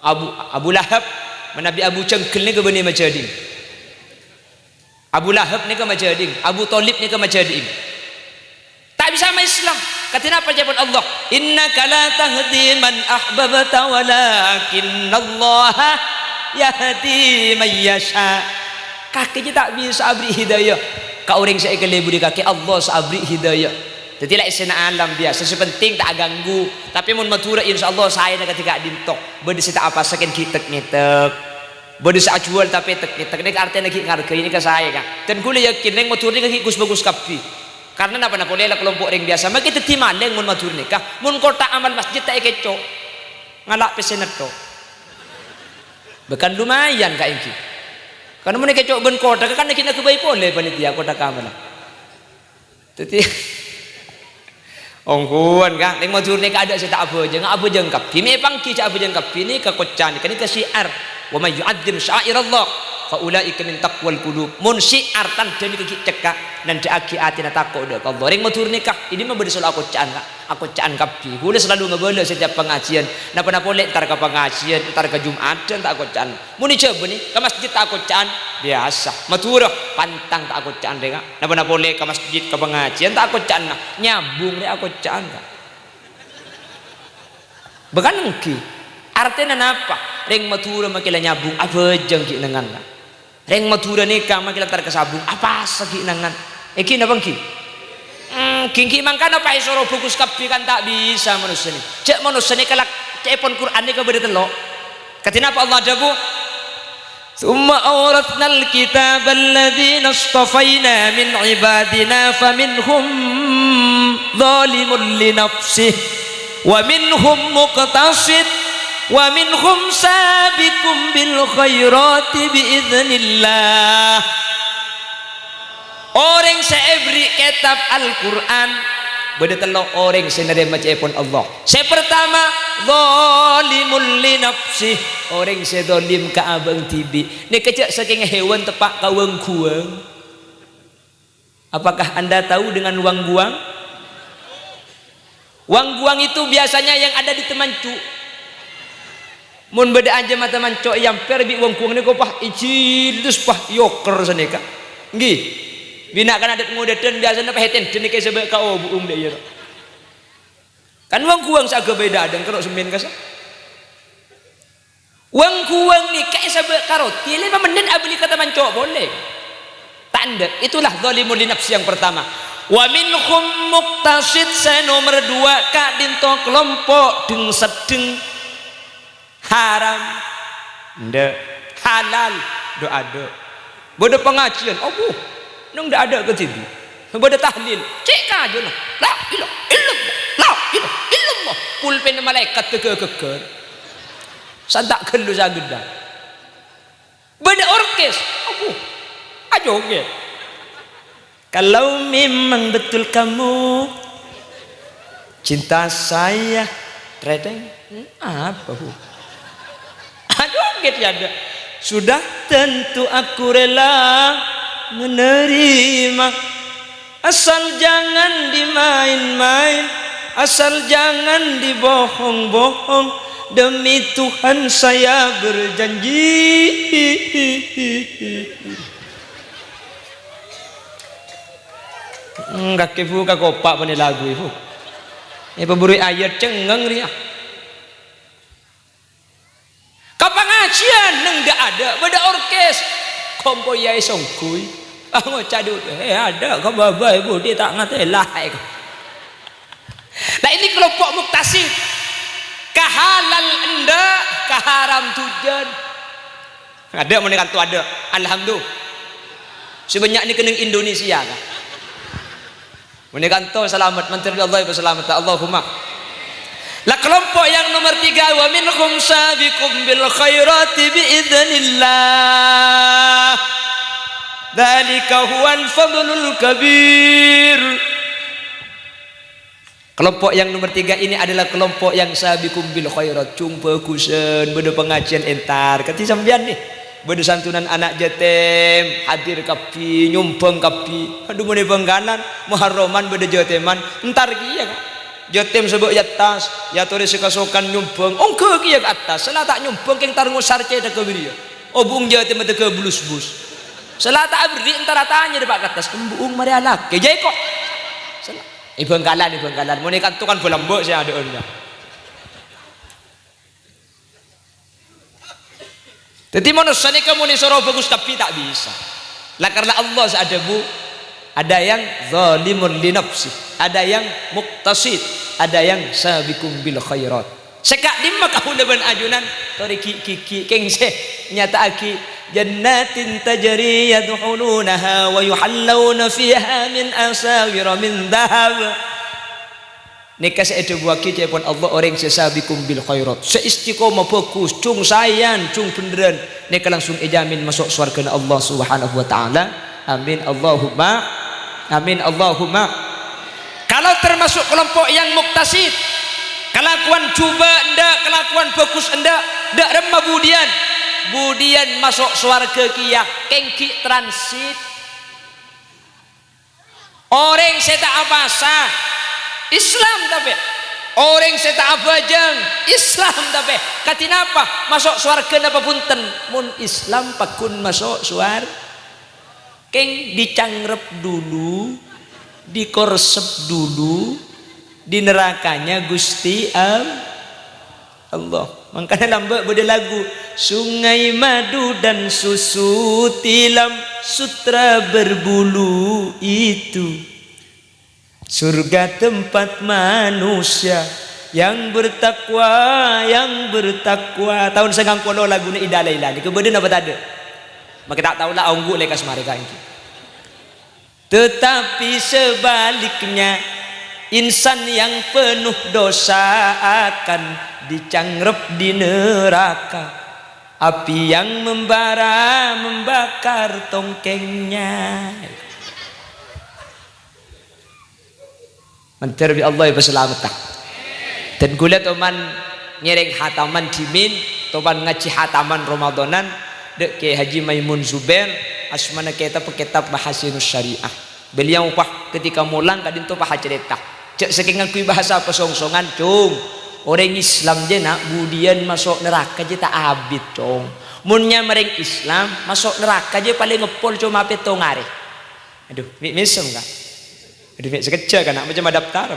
Abu, Abu Lahab, manabi Abu Janggal nèka bânnè majhâdhi'in. Abu Lahab nèka majhâdhi'in, Abu Thalib nèka majhâdhi'in. Ta' bisa ma-Islam. Kadhi napa ca'èpon Allah? "Innaka la tahdi man ahbabta walakinnallaha yahdi man yasha." Kakè jiyâ ta' bisa aberri' hidayah ka orèng sè èkalèburi kakè, Allah sè aberri' hidayah. Dhâddhi la èssèna alam biyasa, sè pentèng ta' aghânggu. Tapè mon Madhurâ, insyaallah saèna kadhi ka'dinto. Bâdâ sè ta' apasa kèng ghi' tek-ngètek. Bâdâ sè ajhuwâl tapè tek-ngètek. Nèka artèna ghi' ngarghâi, nèka saè, Ka'. Dan kaulâ yakin rèng Madhurâ nèka ghi' ghus-bhâghus kabbhi. Karna napa, napa polè la kalompo' rèng biyasa, makè dhâddhi malèng mon Madhurâ nèka, mon kotak amal masjid ta' èkèco', ngala' pèssèna tok. Bahkan lumayan, Ka', ènggi. Karna mon èkèco' bân kotak, kan ghi' naghâbây polè panitia kotak amal. Dhâddhi, ongghuwân, Ka', rèng Madhurâ nèka adâ' sè ta' abhâjâng, abhâjâng kabbhi, mè' èpangghi jhâ' abhâjâng kabbhi, nèka koca', nèka, nèka syiar, "Wa may yu'azzim sya'airallah." Fa ulaika min taqwal qulub. Mon syiar tandhâ nèka ghi' cekka', nandhâ'aghi atèna tako' dâ' ka Allah. Rèng Madhurâ nèka, è dimma bâdâ sè lo' akocca'an, Ka'? Akocca'an kabbhi. Kaulâ salalu ngabâlâ setiap pangajiân. Napa-napa polè entar ka pangajiân, entar ka Jum'adhân ta' akocca'an. Mon è Jhâbâ nè, ka masjid ta' akocca'an, biyasa. Madhurâ, pantang ta' akocca'an rèng, Ka'. Napa-napa polè ka masjid, ka pangajiân ta' akocca'an, nah. Nyambung rè akocca'an, Ka'. Bâkal ènggi. Artèna napa? Rèng Madhurâ makè la nyambung, abhâjâng ghi' nèngan, Ka'. Rèng Madhurâ nèka makè la entar ka sabung, apasa ghi' nèngan. Ènggi napa ènggi? Hmm, ghi-, ghi' mangkana pas èsoro bhâghus kabbhi kan ta' bisa manossa nè. Jhâ' manossa nèka la ca'èpon Qur'an nèka bâdâ tello'. Kadhi napa Allah adhâbu? "Tsumma awratsnal kitaballadzina istafaina min ibadina faminhum zalimun li nafsih, wa minhum muqtasid, wa minhum sabiqum bil khairati bi idznillah." Orèng sè èberri' kètab Al-Qur'an, bâdâ tello' orèng sè narèma ca'èpon Allah. Sè partama, zalimun li nafsih, orèng sè zalim ka abâ'na dhibi'. Nèka jhâ' sakènga hèwan teppa' ka wâng-ghuwâng. Apakah Anda tahu dengan wâng-ghuwâng? Wâng-ghuwâng itu biasanya yang ada di temancu. Mon bâdâ ajâm atamanco' èampèr bi' wâng-ghuwâng nèko, pas èjhilus, pas èoker sanèka. Ènggi. Binah kan adat ngodâdhân biyasana pas ètèndhâ nèka èsabâ' ka obu'ung dâ' iyâ. Kan wâng-ghuwâng sè aghâbây dâdâng karo semmèn kasa. Wâng-ghuwâng nèka èsabâ' ka roti, lèma mennit abâli ka tamanco' polè. Ta' endâ', itulah zalimun li nafsi yang pertama. Wa minhum muqtasid, sè nomer duwâ', ka'dinto kalompo' dheng-seddheng. Haram, endâ'. Halal, dâ'-adâ'. Bâdâ pangajiân, abu, neng dâ'-adâ' kadhibi'. Bâdâ tahlil, cè' kajâna, "La ilaha illallah, la ilaha illallah." Pulpen malaèkat tèghâ-ghâghâr. Santa' ghâllu sagâdhâ. Bâdâ orkes, abu, ajogèt. Kalau memang betul kamu cinta saya, treteng. Hmm, apa, Bu? Aduh, gitu ya, ada. Sudah tentu aku rela menerima. Asal jangan dimain-main, asal jangan dibohong-bohong. Demi Tuhan saya berjanji. Hmm, kakè, Bu, kakopa' bânnè lagu, Bu. Èpabhuruy ayat cengngeng rèya. Ka pangajiân neng dâ'-adâ' bâdâ orkes. Kompoyya èsongghuy. Ah, ngoca' dhu, "Eh, adâ' ka bâbâ, è budi ta' ngatèla." Nah, ini kelompok muktasid. Ka halal endâ', ka haram dhujân. Adâ' mon è kanto adâ'. Alhamdulillah. Sè bânnya' nèka neng Indonesia, Ka'. Mon è kanto salamet, mandhâr bi' Allah èpasalamet, Allahumma. Lah, kelompok yang nomor tiga, "Wa minhum sabiqum bil khairati bi idznillah. Dzalika huwal fadlul kabir." Kelompok yang nomor tiga ini adalah kelompok yang sabiqum bil khairat, cung bhâghusân, bâdâ pangajiân entar. Kadhi sampèyan nè, bâdâ santunan ana' jâtèm, hadir kabbhi, nyombhâng kabbhi. Adhu, mon è Bhângkalan, Muharraman bâdâ jâtèman, entar kèya, Ka'. Jâtèm sabâ' è attas, èyatorè sè kasokan nyombhâng, ongghâ kèya ka attas. Sè la ta' nyombhâng kèng tar ngosar cèthagghâ bâriyâ. Obu'ung jâtèm tèghâ bulus-bus. Sè la ta' aberri' entar atanya dâpa' ka attas, "Embu'ung marè alakè, jâ' èko'." Sè la È Bhângkalan, è Bhângkalan. Mon è kanto kan bâlâmbâ' sè adâ'ân, ya. Dhâddhi, manossa nèka mon èsoro bhâghus kabbhi ta' bisa. Lah, karna Allah sè adhâbu, ada yang zalimun li nafsih, ada yang muqtasid, ada yang sabiqum bil khairat. Sè ka'dimma kaulâ bân ajunan, torè ghi'-ghighi' kèng sè nyata'aghi, "Jannatin tajri yadkhulunaha wa yuhallawna fiha min asawira min dhahab." Nèka sè èdhâbuwaghi ca'èpon Allah, orèng sè sabiqum bil khairat, sè istiqomah bhâghus, jhung saèyan, jhung bhendherrân, nèka langsung èjhâmin maso' sowarghâna Allah Subhanahu wa Ta'ala. Amin, Allahumma amin, Allahumma. Kalau termasuk kelompok yang muktasid, kalakowan jhubâ' endâ', kalakowan bhâghus endâ', dâ' remma budiyân? budiyân maso' sowarghâ kèya, kèng ghi' transit. Orèng sè ta' apowasa, Islam tapè. Orèng sè ta' abhâjâng, Islam tapè. Kadhi napa? Maso' sowarghâ napa bhunten? Mon Islam pagghun maso' sowar-, kèng dicangrep dulu, dikorsep dulu, di nerakanya Gusti Al-, Allah. Mangkana lambâ' bâdâ lagu, "Sungai madu dan susu tilam, sutra berbulu itu. Surga tempat manusia yang bertakwa, yang bertakwa." Taon sangang polo laguna Ida Laila. Nèka bâdâ napa tadâ'? Makè ta' tao la ongghu lekas marè kaangghuy. Tetapi sebaliknya, insan yang penuh dosa akan dicangrep di neraka. Api yang membara membakar tongkengnya. Mandhâr bi' Allah èpasalametta. Dan ghulâ toman ngèrèng hataman dhimèn, toman ngajhi hataman Ramadhanan, dâ' Kè Haji Maimun Zubair, asmana kètab, kètab Mahasinus Syariah. Beliau pas ketika molang ka'dinto pas acarèta. Jhâ' sakèng ngangghuy bahasa pasongsongan, Cong. Orèng Islam jiyâ, na', budiyân maso' naraka jiyâ ta' abit, Cong. Mon nyamana rèng Islam, maso' naraka jiyâ palèng ngeppol coma pètto arè. Adhu, mè' mèsem, Ka'? Adhu, mè' sakejjhâ', Ka', na' macem adaptar.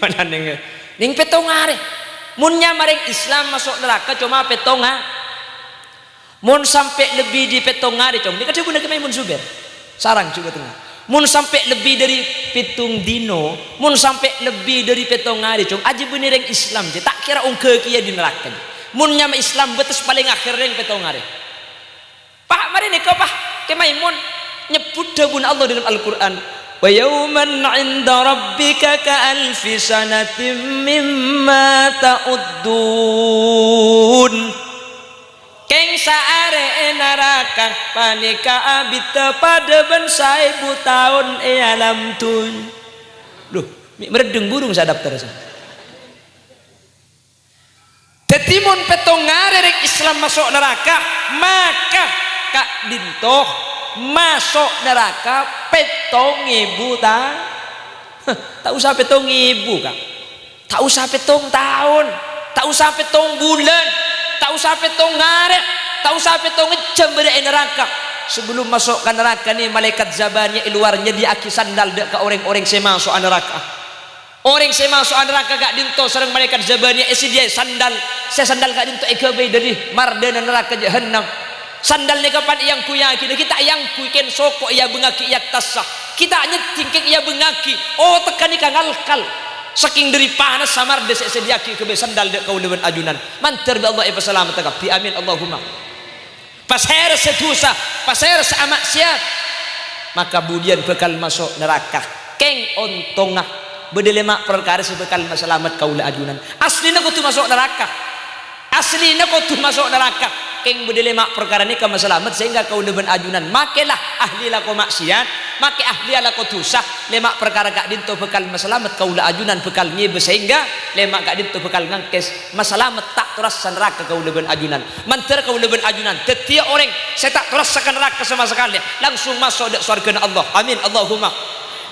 Mana nèng, nèng pètto arè. Mon nyamana rèng Islam maso' naraka coma pètto a-, mon sampè' lebbi dâri pètto arè, Cong. Nèka dhâbuna Kè Maimun Zubair. Sareng jhughâ tengnga. Mon sampè' lebbi dâri pètto dino, mon sampè' lebbi dâri pètto arè, Cong, ajâ bânnè rèng Islam, jhâ' ta' kèra ongghâ kèya dâri naraka. Mon nyama Islam bâtes palèng akhèr rèng pètto arè. Pas marè nèka, pas Kè Maimun nyebbhut dhâbuna Allah dâlem Al-Qur'an, "Wa yauman 'inda rabbika ka alfi sanatin mimma ta'uddun." Kèng saarè è naraka panèka abiddhâ padâ bân saèbu taon è alam dhunnya. Duh, mè' maraddheng burung sè adaptar, sa. Dhâddhi, mon pètto arè rèng Islam maso' naraka, maka ka'dinto maso' naraka pètto èbu ta-, ta' osa pètto èbu, Ka'. Ta' osa pètto taon, ta' osa pètto bulân, ta' osa pètto arè, ta' osa pètto jhâm bâdâ è naraka. Sabellunna maso' ka naraka nè, malaèkat Zabaniyah è lowar nyadhiyâ'aghi sandal dâ' ka orèng-orèng sè maso'a naraka. Orèng sè maso'a naraka ka'dinto sareng malaèkat Zabaniyah èsadhiyâ'â sandal, sè sandal ka'dinto èghâbây dâri mardhâna naraka Jahannam. Sandal nèka pan èangghuyyaghi, ghi' ta' èangghuy, kèng soko' èabângngaghi è attassa. Ghi' ta' nyèddhing, kèng èabângngaghi. Otegghâ nèka ngalkal. Sakèng dâri panassa mardhâ sè èsadhiyâ'aghi èghâbây sandal dâ' kaulâ bân ajunan. Mandhâr bi' Allah èpasalametta kabbhi. Amin, Allahumma. Pasèra sè dhusa, pasèra sè ama'siyat, maka budiyân bhâkal maso' naraka. Kèng ontongnga bâdâ lèma' parkara sè bhâkal masalamet kaulâ ajunan. Asllina kodhu maso' naraka. Asllina kodhu maso' naraka. Kèng bâdâ lèma' parkara nèka masalamet sehingga kaulâ bân ajunan makè la ahli lako ma'siyat, makè ahli alako dhusa. Lèma' parkara ka'dinto bhâkal masalamet kaulâ ajunan bhâkal ngèbâ sehingga lèma' ka'dinto bhâkal ngangkès masalamet ta' torassa naraka kaulâ bân ajunan. Mandhâr kaulâ bân ajunan dhâddhiyâ orèng sè ta' torassa ka naraka sama sakalè, langsung maso' dâ' sowarghâna Allah. Amin, Allahumma.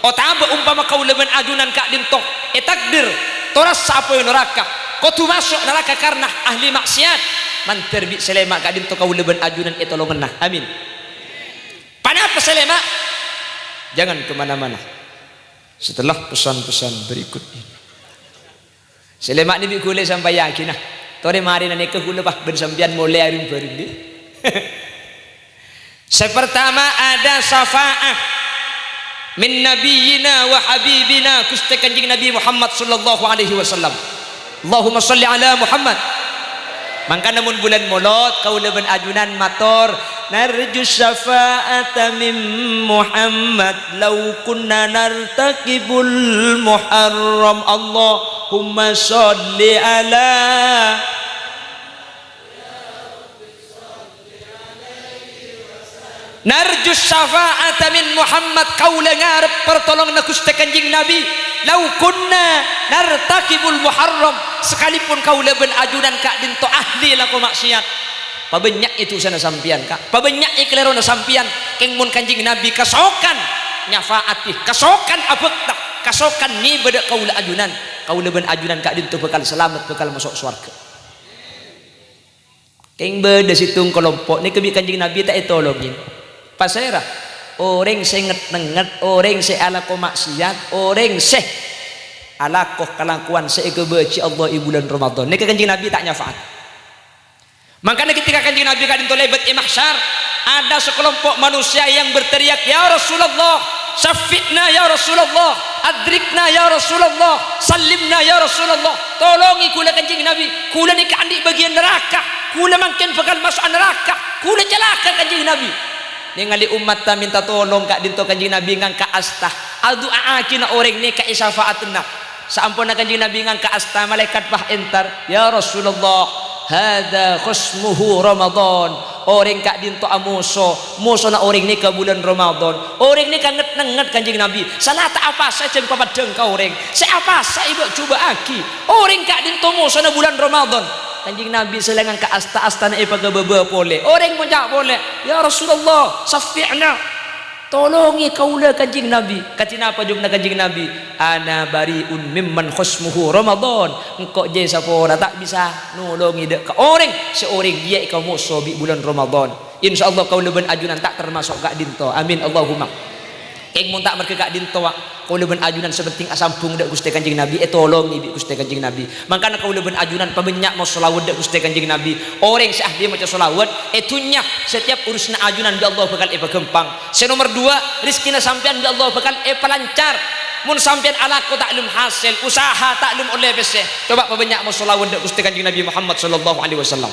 Otabâ ompama kaulâ bân ajunan ka'dinto ètakdir torassa apoy naraka, kodhu maso' naraka karna ahli ma'siyat, mandhâr bi' sè lèma' ka'dinto kaulâ bân ajunan ètolongenna. Amin. Ponapa sè lèma'? Jangan kemana-mana. Setelah pesan-pesan berikut ini. Sè lèma' nè bi' ghulâ sampèyan yakin, nah. Torè marèna nèka ghulâ pas bân sampèyan molè arèng-bhâreng, ghi. Sè partama ada syafa'ah min nabiyyina wa habibina Ghustè Kanjeng Nabi Muhammad sallallahu alaihi wasallam. Allahumma shalli ala Muhammad. Mangkana mon bulân Molod, kaulâ bân ajunan mator, "Narju syafa'ata min Muhammad, law kunna nartakibul muharram." Allahumma shalli ala. "Narju syafa'ata min Muhammad," kaulâ ngarep partolonganna Ghustè Kanjeng Nabi. "Lau kunna nartakibul muharram," sakalipun kaulâ bân ajunan ka'dinto ahli lako ma'siyat, pabânnya'è dhusana sampèyan, Ka'. Pabânnya'è kalèrona sampèyan, kèng mon Kanjeng Nabi kasokan nyafa'ati, kasokan abhâkta, kasokan ngibâdâ kaulâ ajunan, kaulâ bân ajunan ka'dinto bhâkal salamet, bhâkal maso' sowarghâ. Kèng bâdâ sèttong kalompo' nèka bi' Kanjeng Nabi ta' ètolongè. Pasèra? Orèng sè nget-nengnget, orèng sè alako ma'siyat, orèng sè alako kalakowan sè èkabâji Allah è bulân Ramadan. Nèka Kanjeng Nabi ta' nyafa'at. Mangkana ketika Kanjeng Nabi ka'dinto lèbât è mahsyar, ada sekelompok manusia yang berteriak, "Ya Rasulullah, syafi'na ya Rasulullah, adrikna ya Rasulullah, sallimna ya Rasulullah." Tolongè kaulâ Kanjeng Nabi, kaulâ nèka andi' bâgiyân naraka, kaulâ mangkèn bhâkal maso'a naraka, kaulâ calaka Kanjeng Nabi. Nèngalè ommatta mènta tolong ka'dinto Kanjeng Nabi ngangka' asta, adu'a'aghina orèng nèka èsafa'atenna. Saamponna Kanjeng Nabi ngangka' asta, malaèkat pas entar, "Ya Rasulullah, hadza khasmuhu Ramadan." Orèng ka'dinto amoso, mosona orèng nèka bulân Ramadan. Orèng nèka nget-nengnget Kanjeng Nabi. Sala ta' apasa jhâ' papeddhâng ka orèng. Sè apasa èbâ'-jhubâ'âghi. Orèng ka'dinto mosona bulân Ramadan. Kanjeng Nabi sè la ngangka' asta-astana èpakabâbâ polè. Orèng ngoca' polè, "Ya Rasulullah, syafi'na." Tolongè kaulâ, Kanjeng Nabi. Kadhi napa jâwâbbhâ Kanjeng Nabi? "Ana bari'un mimman khasmuhu Ramadan." Engko' jâ sapora ta' bisa nolongè dâ' ka orèng sè orèng jiyâ èkamoso bi' bulân Ramadan. Insyaallah kaulâ bân ajunan ta' tamaso' ka'dinto. Amin, Allahumma. Kèng mon ta' marghâ ka'dinto, wa', kaulâ bân ajunan sè pentèng asambhung dâ' Ghustè Kanjeng Nabi, ètolongè bi' Ghustè Kanjeng Nabi. Mangkana kaulâ bân ajunan pabânnya' maos shalawat dâ' Ghustè Kanjeng Nabi. Orèng sè ahli maca shalawat, è dhunnya, setiap urusanna ajunan bi' Allah bhâkal èpaghâmpang. Sè nomer duwâ', rejhekkèna sampèyan bi' Allah bhâkal èpalancar. Mon sampèyan alako ta' lem hasèl, usaha ta' lem ollè pèssè, coba pabânnya' maos shalawat dâ' Ghustè Kanjeng Nabi Muhammad sallallahu alaihi wasallam.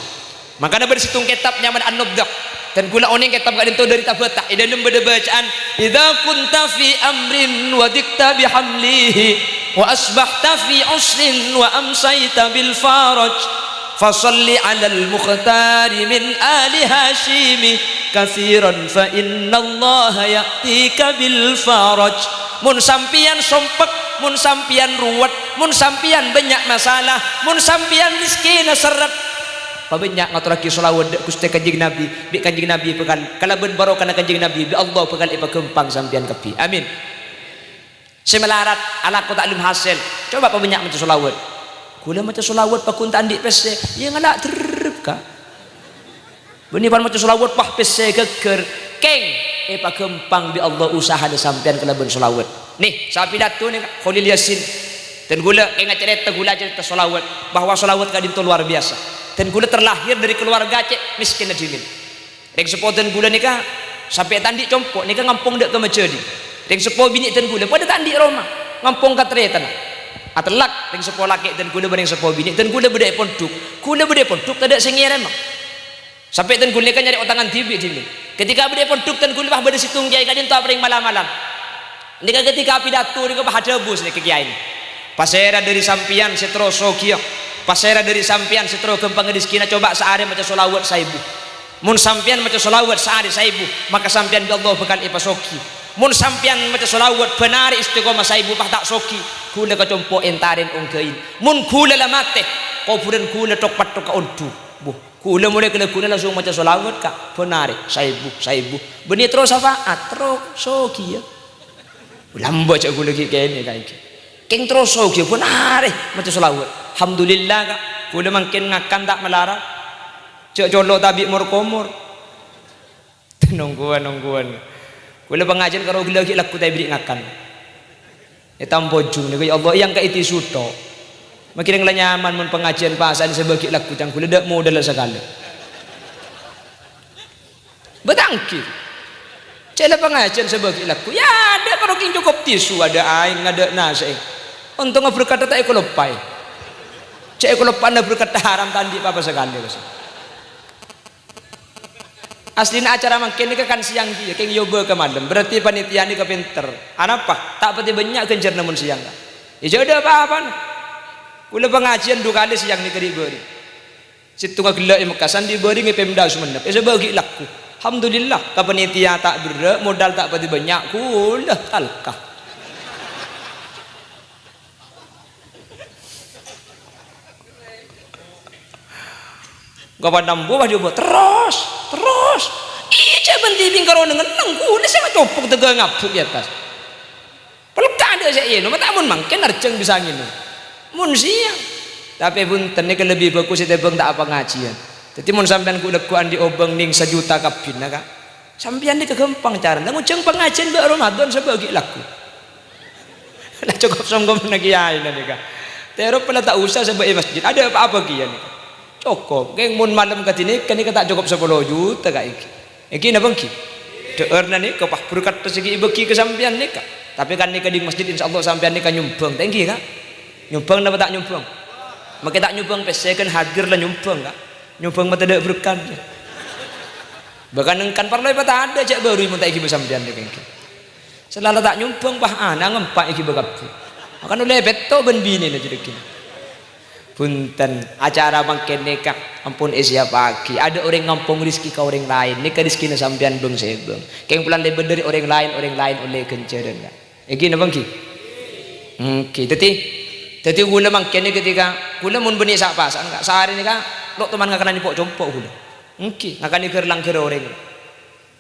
Mangkana bâdâ sèttong kètab nyamana An-Nubdah. Dan kaulâ onèng kètab ka'dinto dâri tabâta. È dâlem bâdâ bâcaan, "Idza kunta fi amrin wa dhiqta bi hamlihi, wa asbahta fi usrin wa amsayta bil faraj, fa shalli 'alal mukhtari min ali Hasyimi katsiran, fa innallaha ya'tika bil faraj." Mon sampèyan sompek, mon sampèyan ruwet, mon sampèyan bânnya' masalah, mon sampèyan rejhekkèna serrèt, pabânnya' ngatorraghi shalawat dâ' Ghustè Kanjeng Nabi, bi' Kanjeng Nabi bhâkal, kalabân barokana Kanjeng Nabi, bi' Allah bhâkal èpaghâmpang sampèyan kabbhi. Amin. Sè malarat, alako ta' lem hasèl, coba pabânnya' maca shalawat. Kaulâ maca shalawat pagghun ta' andi' pèssè, iyâ ngala' derrep, Ka'. Bânnè pan maca shalawat, wah, pèssè ghâgghâr. Kèng, èpaghâmpang bi' Allah usahana sampèyan kalabân shalawat. Nè, sè apidato nèka, Kholil Yasin. Dan kaulâ kèng acarèta, kaulâ acarèta shalawat, bahwa shalawat ka'dinto luar biasa. Dan kaulâ terlahir dari keluarga cè' mèskènna dhimèn. Rèng seppo dân kaulâ nèka sampè' ta' andi' compo' nèka ngampong dâ' ka Majâding. Rèng seppo binè' dân kaulâ padâ ta' andi' roma, ngampong ka tarètanna. Atellak rèng seppo lakè' dân kaulâ bân rèng seppo binè' dân kaulâ bâdâ è pondhuk. Kaulâ bâdâ è pondhuk tadâ' sè ngèrèma. Sampè' dân kaulâ nèka nyarè otangan dhibi' dhimèn. Ketika bâdâ è pondhuk dân kaulâ pas bâdâ sèttong kèyaè ka'dinto aparèng mal-amalan. Nèka ketika pidato nèka pas adhâbu nèka kèyaèna. Pasèra dâri sampèyan sè terro soghiyâ? Pasèra dâri sampèyan sè terro ghâmpang rejhekkèna? Coba saarè maca shalawat saèbu. Mon sampèyan maca shalawat saarè saèbu, maka sampèyan bi' Allah bhâkal èpasoghi. Mon sampèyan maca shalawat bân arè istiqomah saèbu pas ta' soghi, kaulâ ka compo' èntarèn ongghâin. Mon kaulâ la matè, kobhurân kaulâ thok-petthok ka onḍhu. Buh, kaulâ molaè ka lagghuna langsung maca shalawat, Ka', bân arè saèbu, saèbu. Bânnè terro syafaat, terro soghiyâ. Lambâ' jhâ' kaulâ ghi' kènè' kaènggi. Kèng terro soghiyâ bân arè maca shalawat. Alhamdulillah, Ka'. Kaulâ mangkèn ngakan ta' malarat. Jhâ' colo' ta' bi' mor-komor. Nongghuwân, nongghuwân. Kaulâ pangajiân karo ghellâ' ghi' lagghu ta' èberri' ngakan. È Tampojung nèko, ya Allah, èyangka'è tisu tok. Makèrèng la nyaman mon pangajiân pasa'an sè bâgi lagghu cangghulâ, ta' modal sakalè. Bâtanggi. Cè' la pangajiân sè bâgi lagghu. Ya, adâ' karo kèng cokop tisu, adâ' aèng, adâ' nasè'. Ontong berkatta ta' èkaloppaè. Cè' èkaloppa'na berkatta haram ta' andi' pa-apa sakalè, Bos. Aslina acara mangkèn nèka kan sèyang kèya, kèng èobâ ka malem. Berarti panitia nèka pènter. Anapa? Ta' patè bânnya' ghânjhârna mon sèyang, Ka'. Ya, jhâ' adâ' pa-apana. Kaulâ pangajiân du kalè sèyang nèka ri'-bâri'. Sèttonga ghellâ' è Mekkasan, ri'-bâri'na Pemda Sumenep. Èsabâgi lagghu. Alhamdulillah, ka panitia ta' berrâ', modal ta' patè bânnya', kaulâ talka. Kapan nambu pas dioba, terros, terros. Iyâ, cè' bân dhibi' karo neng-enneng, kulâ sè macopok tegghâ ngabuk è attas. Pelka' adâ' sè ènom, ta' mon mangkèn arjâng bisa ngènom. Mon siang. Tapè bhunten, nèka lebbi bhâghus ètèmbhâng ta' apangajiyân. Dhâddhi mon sampèyan ghu-, lagghu' andi' obâng nèng sajuta kabbhina, Ka'. Sampèyan nèka ghâmpang carana, ngojhâng pangajiyân bâ' Ramadan sabâ' ghi' lagghu'. La cokop songkomanna kèyaèna nèka. Terro pala ta' osa sabâ' è masjid, adâ' pa-apa kèya nèka. Cokop, kèng mon malem kadhi nèka, nèka ta' cokop sapolo juta, Ka', ènggi. Ènggi napa ènggi? Dhâ'ârna nèka, pas berkat rejeki èbâghi ka sampèyan nèka. Tapè kan nèka ding masjid, insyaallah sampèyan nèka nyombhâng, ta' ènggi, Ka'? Nyombhâng napa ta' nyombhâng? Makè ta' nyombhâng pèssè, kan hadir la nyombhâng, Ka'. Nyombhâng matadâ' berkat. Bahkan engkan parlo èpatadâ' jhâ' bârui mon ta' ègibâ sampèyan nèka ènggi. Sè la ta' nyombhâng, pas ana' ngempa' ègibâ kabbhi. Mangkana ollè pètto' bân binèna jârèya. Bhunten, acara mangkèn nèka ampon èsiyappaghi. Adâ' orèng ngampong rejeki ka orèng laèn. Nèka rejekina sampèyan bâng-sèbâng. Kèng polana lèbât dâri orèng laèn, orèng laèn ollè ghânjhârân, Ka'. Ènggi napa ènggi? Ènggi. Dhâddhi, dhâddhi kulâ mangkèn nèka ketika kulâ mon bânnè sa'-pasa'an, Ka'. Saarè nèka lo' toman ngakananè po'-compo' kulâ. Ènggi, ngakanè ghâr-langghâr orèng.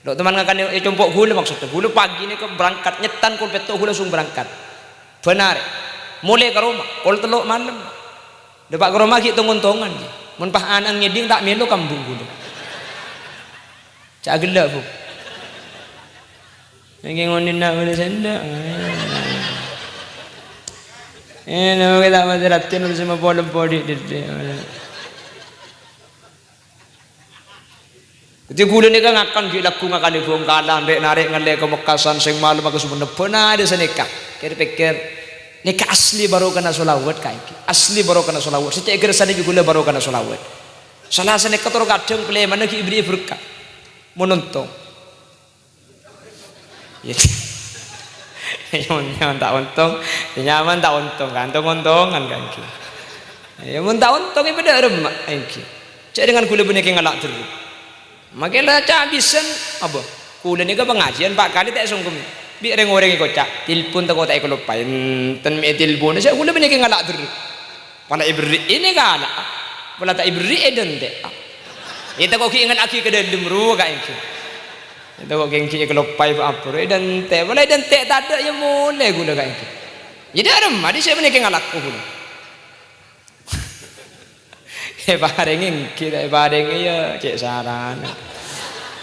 Lo' toman ngakanè è compo' kulâ, maksodda. Kulâ pagi nèka berangkat, nyèttan kol pètto' kulâ langsung berangkat. Bân arè. Molè ka roma, kol tello' malem. Dâpa' ka roma ghi' tong-ontongan, ghi. Mon pas ana' ngèdhing, ta' mèlo kambhung kulâ. Jhâ' ghellâ', Bu. Ènggi ngonèna' bâli sèndhâ'. Eh, nama kita mati ratin, harus mau polem podi, dede. Dhâddhi kulâ nèka ngakan ghi' lagghu' ngakanè Bhângkalan, rè'-narè' ngallè ka Mekkasân, sèng malem ka Songennep, bân arè sanèka. Kèr-pèkkèr, nèka asli barokana sholawat, Ka', ènggi. Asli barokana sholawat. Sè cè' ghârsana ghi' kulâ barokana sholawat. Sala sanèka tor kadhâng palèmana ghi' èberri'i berkat. Mon ontong. Iyâ. Iyâ, mon nyaman ta' ontong, iyâ, nyaman ta' ontong, Ka'. Ontong-ontongan, Ka', ènggi. Iyâ, mon ta' ontong, iyâ, padâ remma, ènggi. Jhâ' dhing kulâ bânnè kèng ngala' terro. Makè la ca' bhâsan, apa? Kulâ nèka pangajiyân pa' kalè ta' èsongkem. Bi' rèng-orèng èkoca', "Tilpon tako' ta' èkaloppaè." Enten mè' ètilpon, sè kulâ bânnè kèng ngala' terro. Pola èberri'i nèka ala'a, pola ta' èberri'i èdânte'a. Iyâ tako' ghi' èngallaghi ka dâlem rowa, Ka', ènggi. Iyâ tako' ghi' èkaloppaè pa' apa rowa èdânte', pola èdânte' tadâ' iyâ molè kulâ, Ka', ènggi. Iyâ dâ' remma dhisè' panèka ngalako kulâ. Èparèngè ènggi, ta' èparèngè iyâ cè' sarana.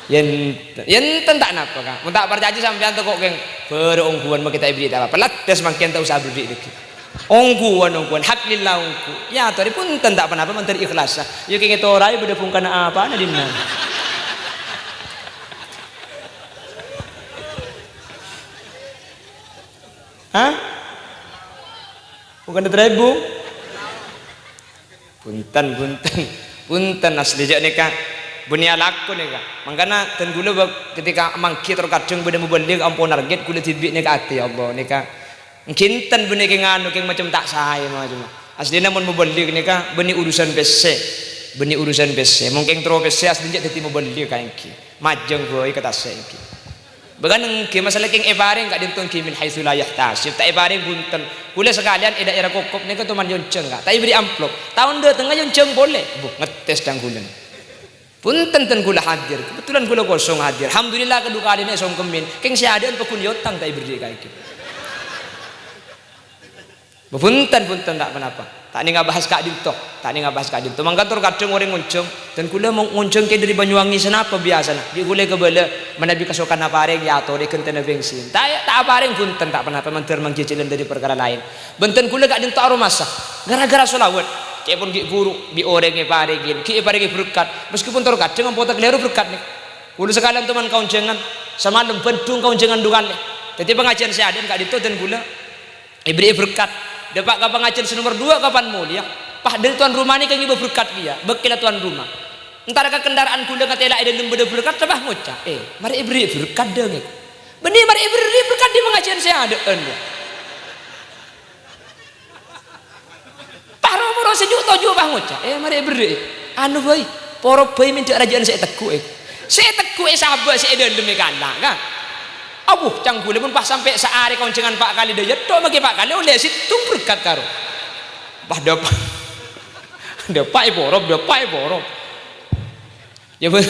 Yèn, yèn enten ta' napa, Ka'. Mon ta' parcajâ sampèyan tako' kèng, bârâ' ongghuwân makè ta' èberri' ta' apa-apa. Laddes mangkèn ta' osa berri' dhâggi'. Ongghuwân, ongghuwân, hak lillah ongghu. Iyâ, atorè bhunten ta' ponapa mandhâr ikhlas. Iyâ kèng ètoraè bâdâ bhungkana apana dinna'. Hah? Bhungkana tarèbu? Bhunten, bhunten. Bhunten, asli jhâ' nèka bânnè alako nèka. Mangkana dân kulâ bâ-, ketika mangghi tor kadhâng bâdâ mubellig ampon target kulâ dhibi' nèka atè, "Ya Allah, nèka ènggi enten bânnè kèng anu, kèng macem ta' saè, macem." Aslina mon mubellig nèka bânnè urusan pèssè. Bânnè urusan pèssè. Mon kèng terro pèssè aslina jhâ' dhâddhi mubellig, Ka', ènggi. Majâng bhâi ka tasè' ènggi. Bhâkal ènggi masalah kèng èparèng ka'dinto ènggi min haitsu la yahtasib, ta' èparèng bhunten. Kulâ sakalèyan è daerah Kokop nèka toman èyonjhâng, Ka'. Ta' èberri' amplop. Taon dâtengnga èyonjhâng polè. Buh, ngetes dhâng kulâ. Bhunten, dân kulâ hadir. Kebetulan kulâ kosong hadir. Alhamdulillah, kaḍu kalèna èsongkemmèn. Kèng sè adâ'ân pagghun èotang ta' èberri' ka ènggi. Bhunten, bhunten, ta' ponapa. Ta' nèng abahas ka'dinto. Ta' nèng abahas ka'dinto. Mangkana tor kadhâng orèng ngonjhâng. Dân kulâ mon ngonjhâng kèya dâri Banyuwangi, sanapa biyasana? Ghi' kulâ kabâlâ, manabi kasokanna aparèng, èyatorè ghântèna bensin. Ta', ta' aparèng, bhunten, ta' ponapa, mandhâr mangghi jhâlân dâri parkara laèn. Bân dân kulâ ka'dinto aromasa. Gara-gara sholawat. Ca'èpon ghi' ghuru, bi' orèng èparèngè, ghi' èparèngè berkat. Meskipun tor kadhâng ampon ta' kalèro berkat nèka. Kulâ sakalèyan toman kaonjhângan, samalem Bandung kaonjhângan ḍu kalè. Dhâddhi pangajiyân sè adâ'ân ka'dinto dân kulâ èberri'i berkat. Ḍâpa' ka pangajiyân sè nomer ḍuwâ' kapan molèya? Pas dâri tuan rumah nèka ngibâ berkat kèya, bâkkèlla tuan rumah. Entar ka kendaraan kulâ ngatèla' è ḍâlem bâḍâ berkat, pas ngoca', "Eh, marè èberri'i berkat ḍâ' ngèko." Bânnè marè èberri' berkat ḍâri pangajiyân sè adâ'ân. Pas ro-moro sè ju'-toju' pas ngoca', "Eh, marè èberri'. Anu bhâi, poro bhâi mènḍâ' rajâ'ân sè ètegghu'è." Sè ètegghu'è sabâ' sè è ḍâlem è kala', Ka'. Abu, ca'na kulâ mon pas sampè' saarè kaonjhângan pa' kalè ḍâjâ, ḍâ' makè pa' kalè ollè sèttong berkat karo. Pas ḍâpa'. Ḍâpa' èporo, ḍâpa' èporo. Ya, bun-,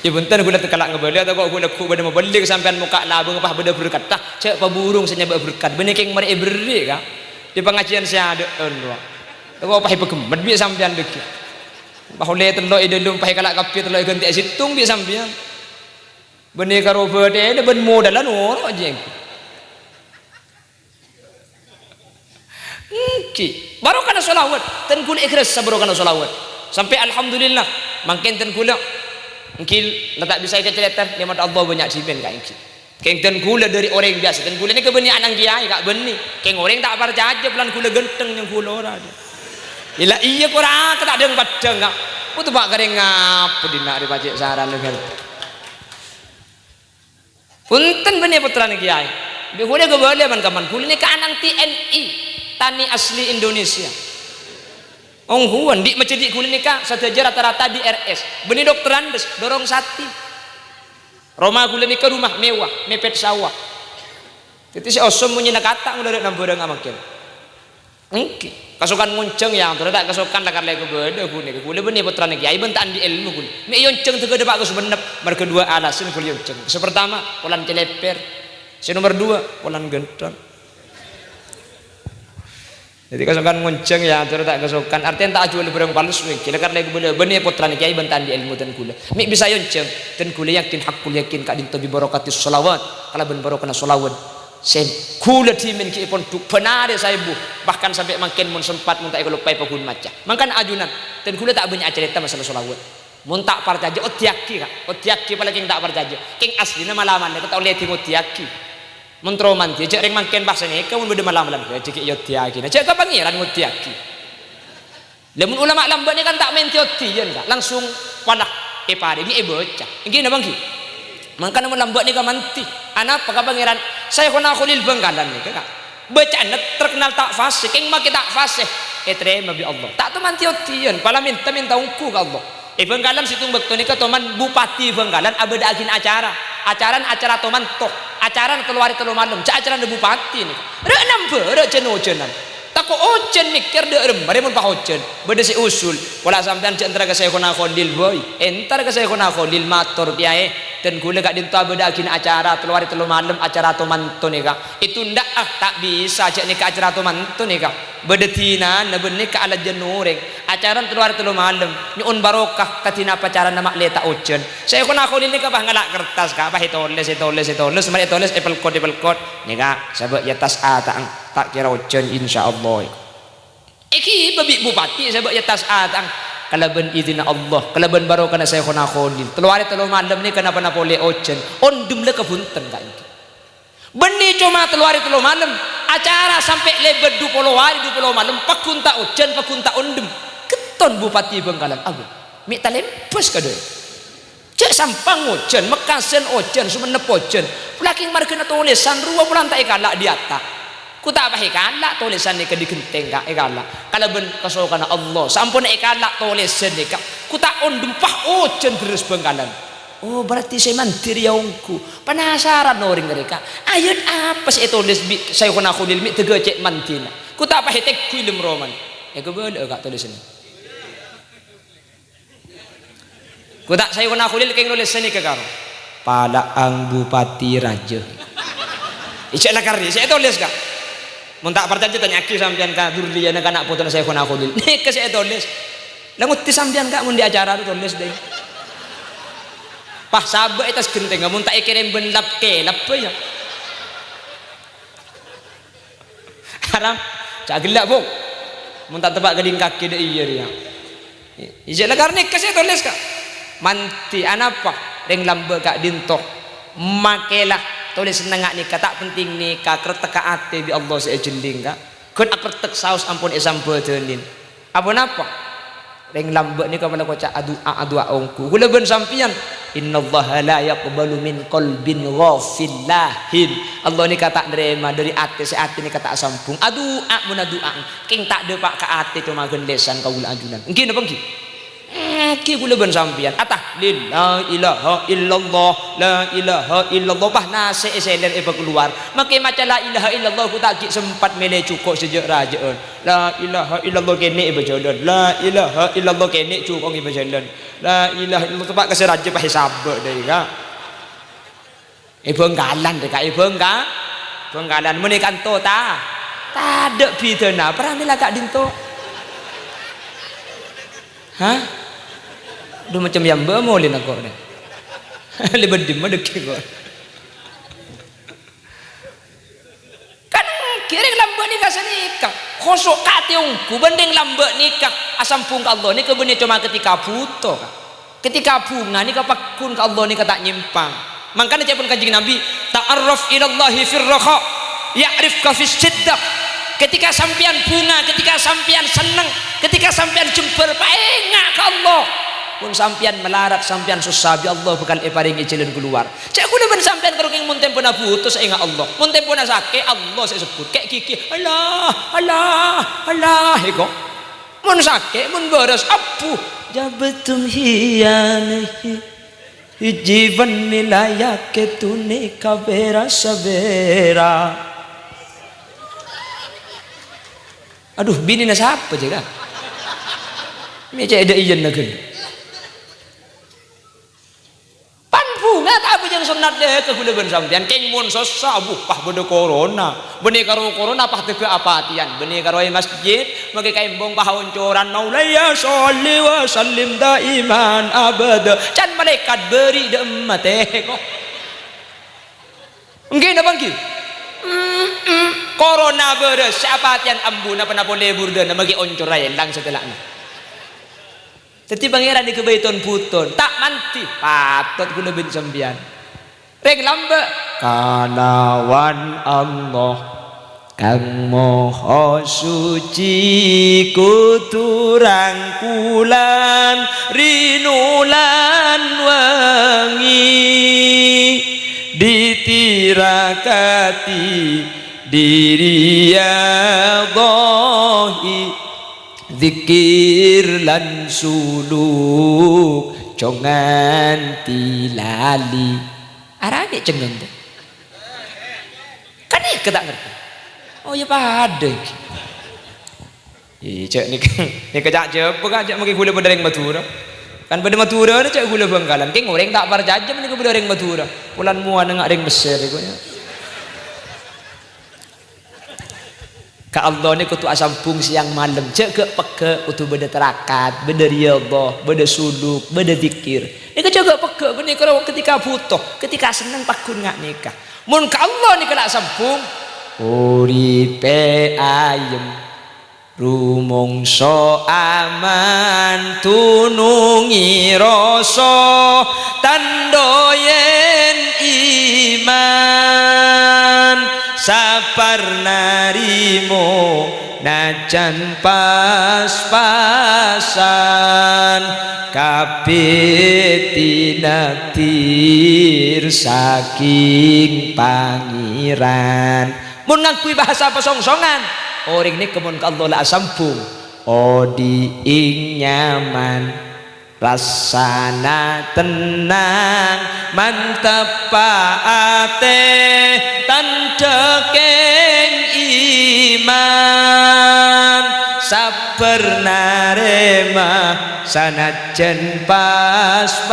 ya, bhunten, kaulâ tèkala ngabâlâ, atau kok kaulâ ghu-, bâdâ mabâli ka sampèyan mokka' labâng, pas bâdâ berkatta, jhâ' paburung sè nyabâ' berkat. Bânnè kèng marè èberri', ka. Di pangajiân sè adâ'ân, rowa. Kok pas èpaghemmet bi' sampèyan dhâggi'. Pas ollè tello' è dâlem, pas èkala' kabbhi tello' èghântè'è sèttong bi' sampèyan. Bânnè karo bâdâna bân modâlla noro' jiyâ. Èngghi. Barokana shalawat. Ten kaulâ èkarassa barokana shalawat. Sampè' alhamdulillah. Mangkèn ten kaulâ. Èngghi la ta' bisa èkacarèta, nè'mat Allah bânnya' dhimèn, ka, èngghi. Kèng ten kaulâ dâri orèng biyasa. Ten kaulâ nèka bânnè ana'na kèyaè, ka, bânnè. Kèng orèng ta' parcajâ polana kaulâ ghântheng, nyang kaulâ ora. Ila iyâ, kora ka ta' dhâng-paddhâng, ka. Kok teppa' karè ngapa dinna' rè pajhât sarana, kan. Bhunten, bânnè pottrana kèyaè. Bi' kaulâ kabâlâ man-kamman. Kaulâ nèka ana'na T N I, tani asli Indonesia. Ongghuwân, di' majâdi' kaulâ nèka sadhâjâ rata-rata di R S. Bânnè dokter Andes, dorong sati. Roma kaulâ nèka roma mewah, mepet sawah. Dhâddhi sè osom monyèna kata' ngolorè nambârâng amangkèn. Èngghi. Kasokan ngonjhâng, ya, ampon ta' kasokan la karlè kabâdâ ghunèka. Kaulâ bânnè pottrana kèyaè bân ta' andi' èlmo kaulâ. Mè' èyonjhâng tèghâ dâpa' ka Sumenep, marghâ duwâ' alasan kaulâ èyonjhâng. Sè partama, polana cèlèpèr. Sè nomer duwâ', polana ghântheng. Dhâddhi kasokan ngonjhâng, ya, ampon ta' kasokan. Artèna ta' ajhuwâl bhârâng palsu, èngghi. La karlè kabâdâ bânnè pottrana kèyaè bân ta' andi' èlmo dhân kaulâ. Mè' bisa èyonjhâng, dhân kaulâ yakin, haqqul yakin, ka'dinto bi barakatis shalawat, kalabân barokana shalawat. Sè kaulâ dhimèn ghi' è pondhuk bân arè saèbu, bahkan sampè' mangkèn mon sempat mon ta' èkaloppaè paghun maca. Mangkana ajunan, dhân kaulâ ta' bânnya' acarèta masalah shalawat. Mon ta' parcajâ, oddhiyaghi, ka'. Oddhiyaghi, apalagi kèng ta' parcajâ. Kèng aslina malaman nèka ta' ollè èdhingngodiaghi. Mon terro mandhi, jhâ' rèng mangkèn pas sanèka mon bâdâ malam-malam, jhâ' ghi' èoddhiyaghina. Jhâ' ka Pangèran ngoddhiaghi. Lah, mon ulama lambâ' nèka kan ta' mèntè oddhiyân, ka', langsung pola èparèngè èbâca. Èngghi napa èngghi? Mangkana mon lambâ' nèka mandhi, anapa ka Pangèran Syaikhona Kholil Bhângkalan nèka, ka'? Bâca'anna terkenal ta' fasih, kèng makè ta' fasih, ètarèma bi' Allah. Ta' toman tè-oddhiyân, pola mènta-mènta ongghu ka Allah. È Bhângkalan sèttong bâkto nèka toman Bupati Bhângkalan abâdâ'aghina acara. Acarana acara tomanto, acarana tello arè tello malem, jhâ' acarana bupati nèka. Rè' nambâ, rè' jân-ojânan. Tako' ojân nèkèr dâ' remma rè mon pas ojân. Bâdâ sè usul, pola sampèyan jhâ' entara ka Syaikhona Kholil, boy. Entara ka Syaikhona Kholil, mator, "Kèyaè, dhân kaulâ ka'dinto abâdâ'aghina acara tello arè tello malem, acara tomanto nèka. Ètundhâ'â, ta' bisa, jhâ' nèka acara tomanto nèka. Bâdâ dinana bânnè ka alajân orèng. Acarana tello arè tello malem, nyo'on barokah, kadhi napa carana ma'lè ta' ojân." Syaikhona Kholil nèka pas ngala' kertas, ka', pas ètolès, ètolès, ètolès, marè ètolès, èpelkot, èpelkot. Nèka, sabâ' è attas ata'na, ta' kèra ojân, insyaallah. Èghibâ bi' bupati sabâ' è attas ata'na. Kalabân idinna Allah, kalabân barokana Syaikhona Kholil, tello arè tello malem nèka napa-napa polè ojân, ondhem la kabhunten, ka', èngghi. Bânnè coma tello arè tello malem, acara sampè' lèbât du polo arè du polo malem, pagghun ta' ojân, pagghun ta' ondhem. Ghetton Bupati Bhângkalan, abu, mè' talèmbâs kadhâ'. Jhâ' Sampang ojân, Mekkasân ojân, Sumenep ojân. Polana kèng marghâna tolèsan rowa polana ta' èkala' diyata. Ko ta' pas èkala' tolèsan nèka dhi ghentèng, ka', èkala'. Kalabân kasokanna Allah, samponna èkala' tolèsan nèka. Ko ta' ondhem pas ojân ḍerres Bhângkalan. Oh, berarti sè mandhi rèya ongghu. Penasaran orèng rèya, ka'. Ayat apa sè ètolès bi' Syaikhona Kholil mè' dhâgâ cè' mandhina? Ko ta' pas ètèngghu è ḍâlem romana. Èkabâlâ'â, ka', tolèsanna. Ko ta' Syaikhona Kholil kèng nolès sanèka karo, "Pala'ang Bupati Rajâ." Ijâ lakar sè ètolès, ka'. Mon ta' parcajâ, tanya'aghi sampèyan ka durriyana, ka ana' potona Syaikhona Kholil. Nèka sè ètolès. La ngoddi sampèyan, ka', mon dhi acara rowa tolès, dai. Pas sabâ' è attas ghentèngnga, mon ta' èkèrèm bân lap-kèlap, ya. Haram. Jhâ' ghellâ', Bung. Mon ta' teppa' ghâlling kakè dâ' iyâ rèya. Iyâ, la karna nèka sè ètolès, ka'. Mandhi anapa? Rèng lambâ' ka'dinto. Makèla tolès sennengnga nèka ta' penting nèka, kertèkka atè bi' Allah sè ajhelling, ka'. Ghun akertèk saos ampon èsambhâdhânin. Aponapa? Rèng lambâ' nèka pola koca' adu'a, adu'a ongghu. Kaulâ bân sampèyan, "Innallaha la yaqbalu min qalbin ghafil lahin." Allah nèka ta' narèma dâri atè sè atè nèka ta' asambhung. Adu'a mon adu'a, kèng ta' dâpa' ka atè, coma ghân lèsan kaulâ ajunan. Èngghi napa èngghi? Ènggi kaulâ bân sampèyan, atahlil, "La ilaha illallah, la ilaha illallah." Pas nasè' èsèlèr èpakalowar. Makkè maca "La ilaha illallah" ghu ta' ghi' sempat mèlè jhuko' sè jâ'-rajâ'ân. "La ilaha illallah" kènè' èpajhâlân. "La ilaha illallah" kènè' jhuko' èpajhâlân. "La ilaha illallah" teppa' ka sè rajâ pas èsabâ' dâi, Ka'. È Bhângkalan, rè, Ka', è Bhângka-, Bhângkalan. Mon è kanto ta-, tadâ' bhidhâna, pramèla ka'dinto. Hah? Dhu, macem yâ mbâ' molèna ko', rè. Lè bâdâ dimma dhâggi' ko'. Kan ghi' rèng lambâ' nèka sanèka. Khusyu' ka' atè ongghu bân rèng lambâ' nèka asambhung ka Allah nèka bânnè coma ketika bhuto, Ka'. Ketika bhunga nèka pagghun ka Allah nèka ta' nyèmpang. Mangkana ca'èpon Kanjeng Nabi, "Ta'arraf ilallahi fir rakha, ya'rifka fis syiddah." Ketika sampèyan bhunga, ketika sampèyan senneng, ketika sampèyan jembhâr, paènga' ka Allah. Mon sampèyan malarat, sampèyan sossa, bi' Allah bhâkal èparèngè jhâlân kalowar. Jhâ' kaulâ bân sampèyan karo kèng mon tempona bhuto sè ènga' Allah. Mon tempona sakè', Allah sè èsebbhut. Kè' ghigghi, "Allah, Allah, Allah," èko. Mon sakè', mon bârâs, abbhu. Jabtum hiyanahi. Hijji bân mèlayakè dunè kabhârâ-sabhârâ. Adhu, binèna sapa, jâ, Ka'? Mè' cè' dâ' iyâna ghân. Pan bhunga ta' abhâjâng sonnat lè ka kaulâ bân sampèyan. Kèng mon sossa, abbhu, pas bâdâ korona. Bânnè karo korona pas tèbâ apatèyan. Bânnè karo è masjid, makkè ka embong pas oncoran. Maulaya shalli wa sallim daiman abada. Can malaèkat bâri' dâ' emma tèko. Ènggi napa ènggi? Mm-mm. Korona bârâs, sè apatèyan ambu napa-napa polè burdâna makkè oncor aèlang satela'na. Dhâddhi Pangèran nèka bhâi ton-bhuton, ta' mandhi, patot kaulâ bân sampèyan. Rèng lambâ', kalawan Allah kang Maha Suci, kodhu rangkulan rinolan wengi, ditirakati diriyadhahi. Dzikir lan suluk, jhâ' nganti lali. Arapa cengngeng, tè? Kan nèka ta' ngartè. Oh, iyâ padâ ènggi. Iyâ, cè' nèka, nèka ca' Jhâbâ, Ka', cè' makkè kaulâ padâ rèng Madhurâ. Kan padâ Madhurâna cè' kaulâ Bhângkalan. Kèng orèng ta' parcajâ panèka padâ rèng Madhurâ. Polana mowana nga' rèng Messèr, èko, yâ. Ka Allah nèka kodhu asambhung sèyang malem, jhâ' ghâ'-pegghâ', kodhu bâdâ tarakat, bâdâ riyadhah, bâdâ suluk, bâdâ dzikir. Nèka jhâ' ghâ'-pegghâ', ghânèka ro ketika bhuto, ketika senneng pagghun nga' nèka. Mon ka Allah nèka la asambhung, uripè ayem, rumongso aman, dunungè rasa, tandhâ yen iman, sabar narèma najan pas-pasan, kabbhi tinakdir saking Pangèran. Mon ngangghuy bhâsa pasongsongan, orèng nèka mon ka Allah la asambhung, odi'ing nyaman. Rassana tennang, manteppa atè, tandhâ kèng iman, sabbhâr narèma sanajjhân pas-pasan,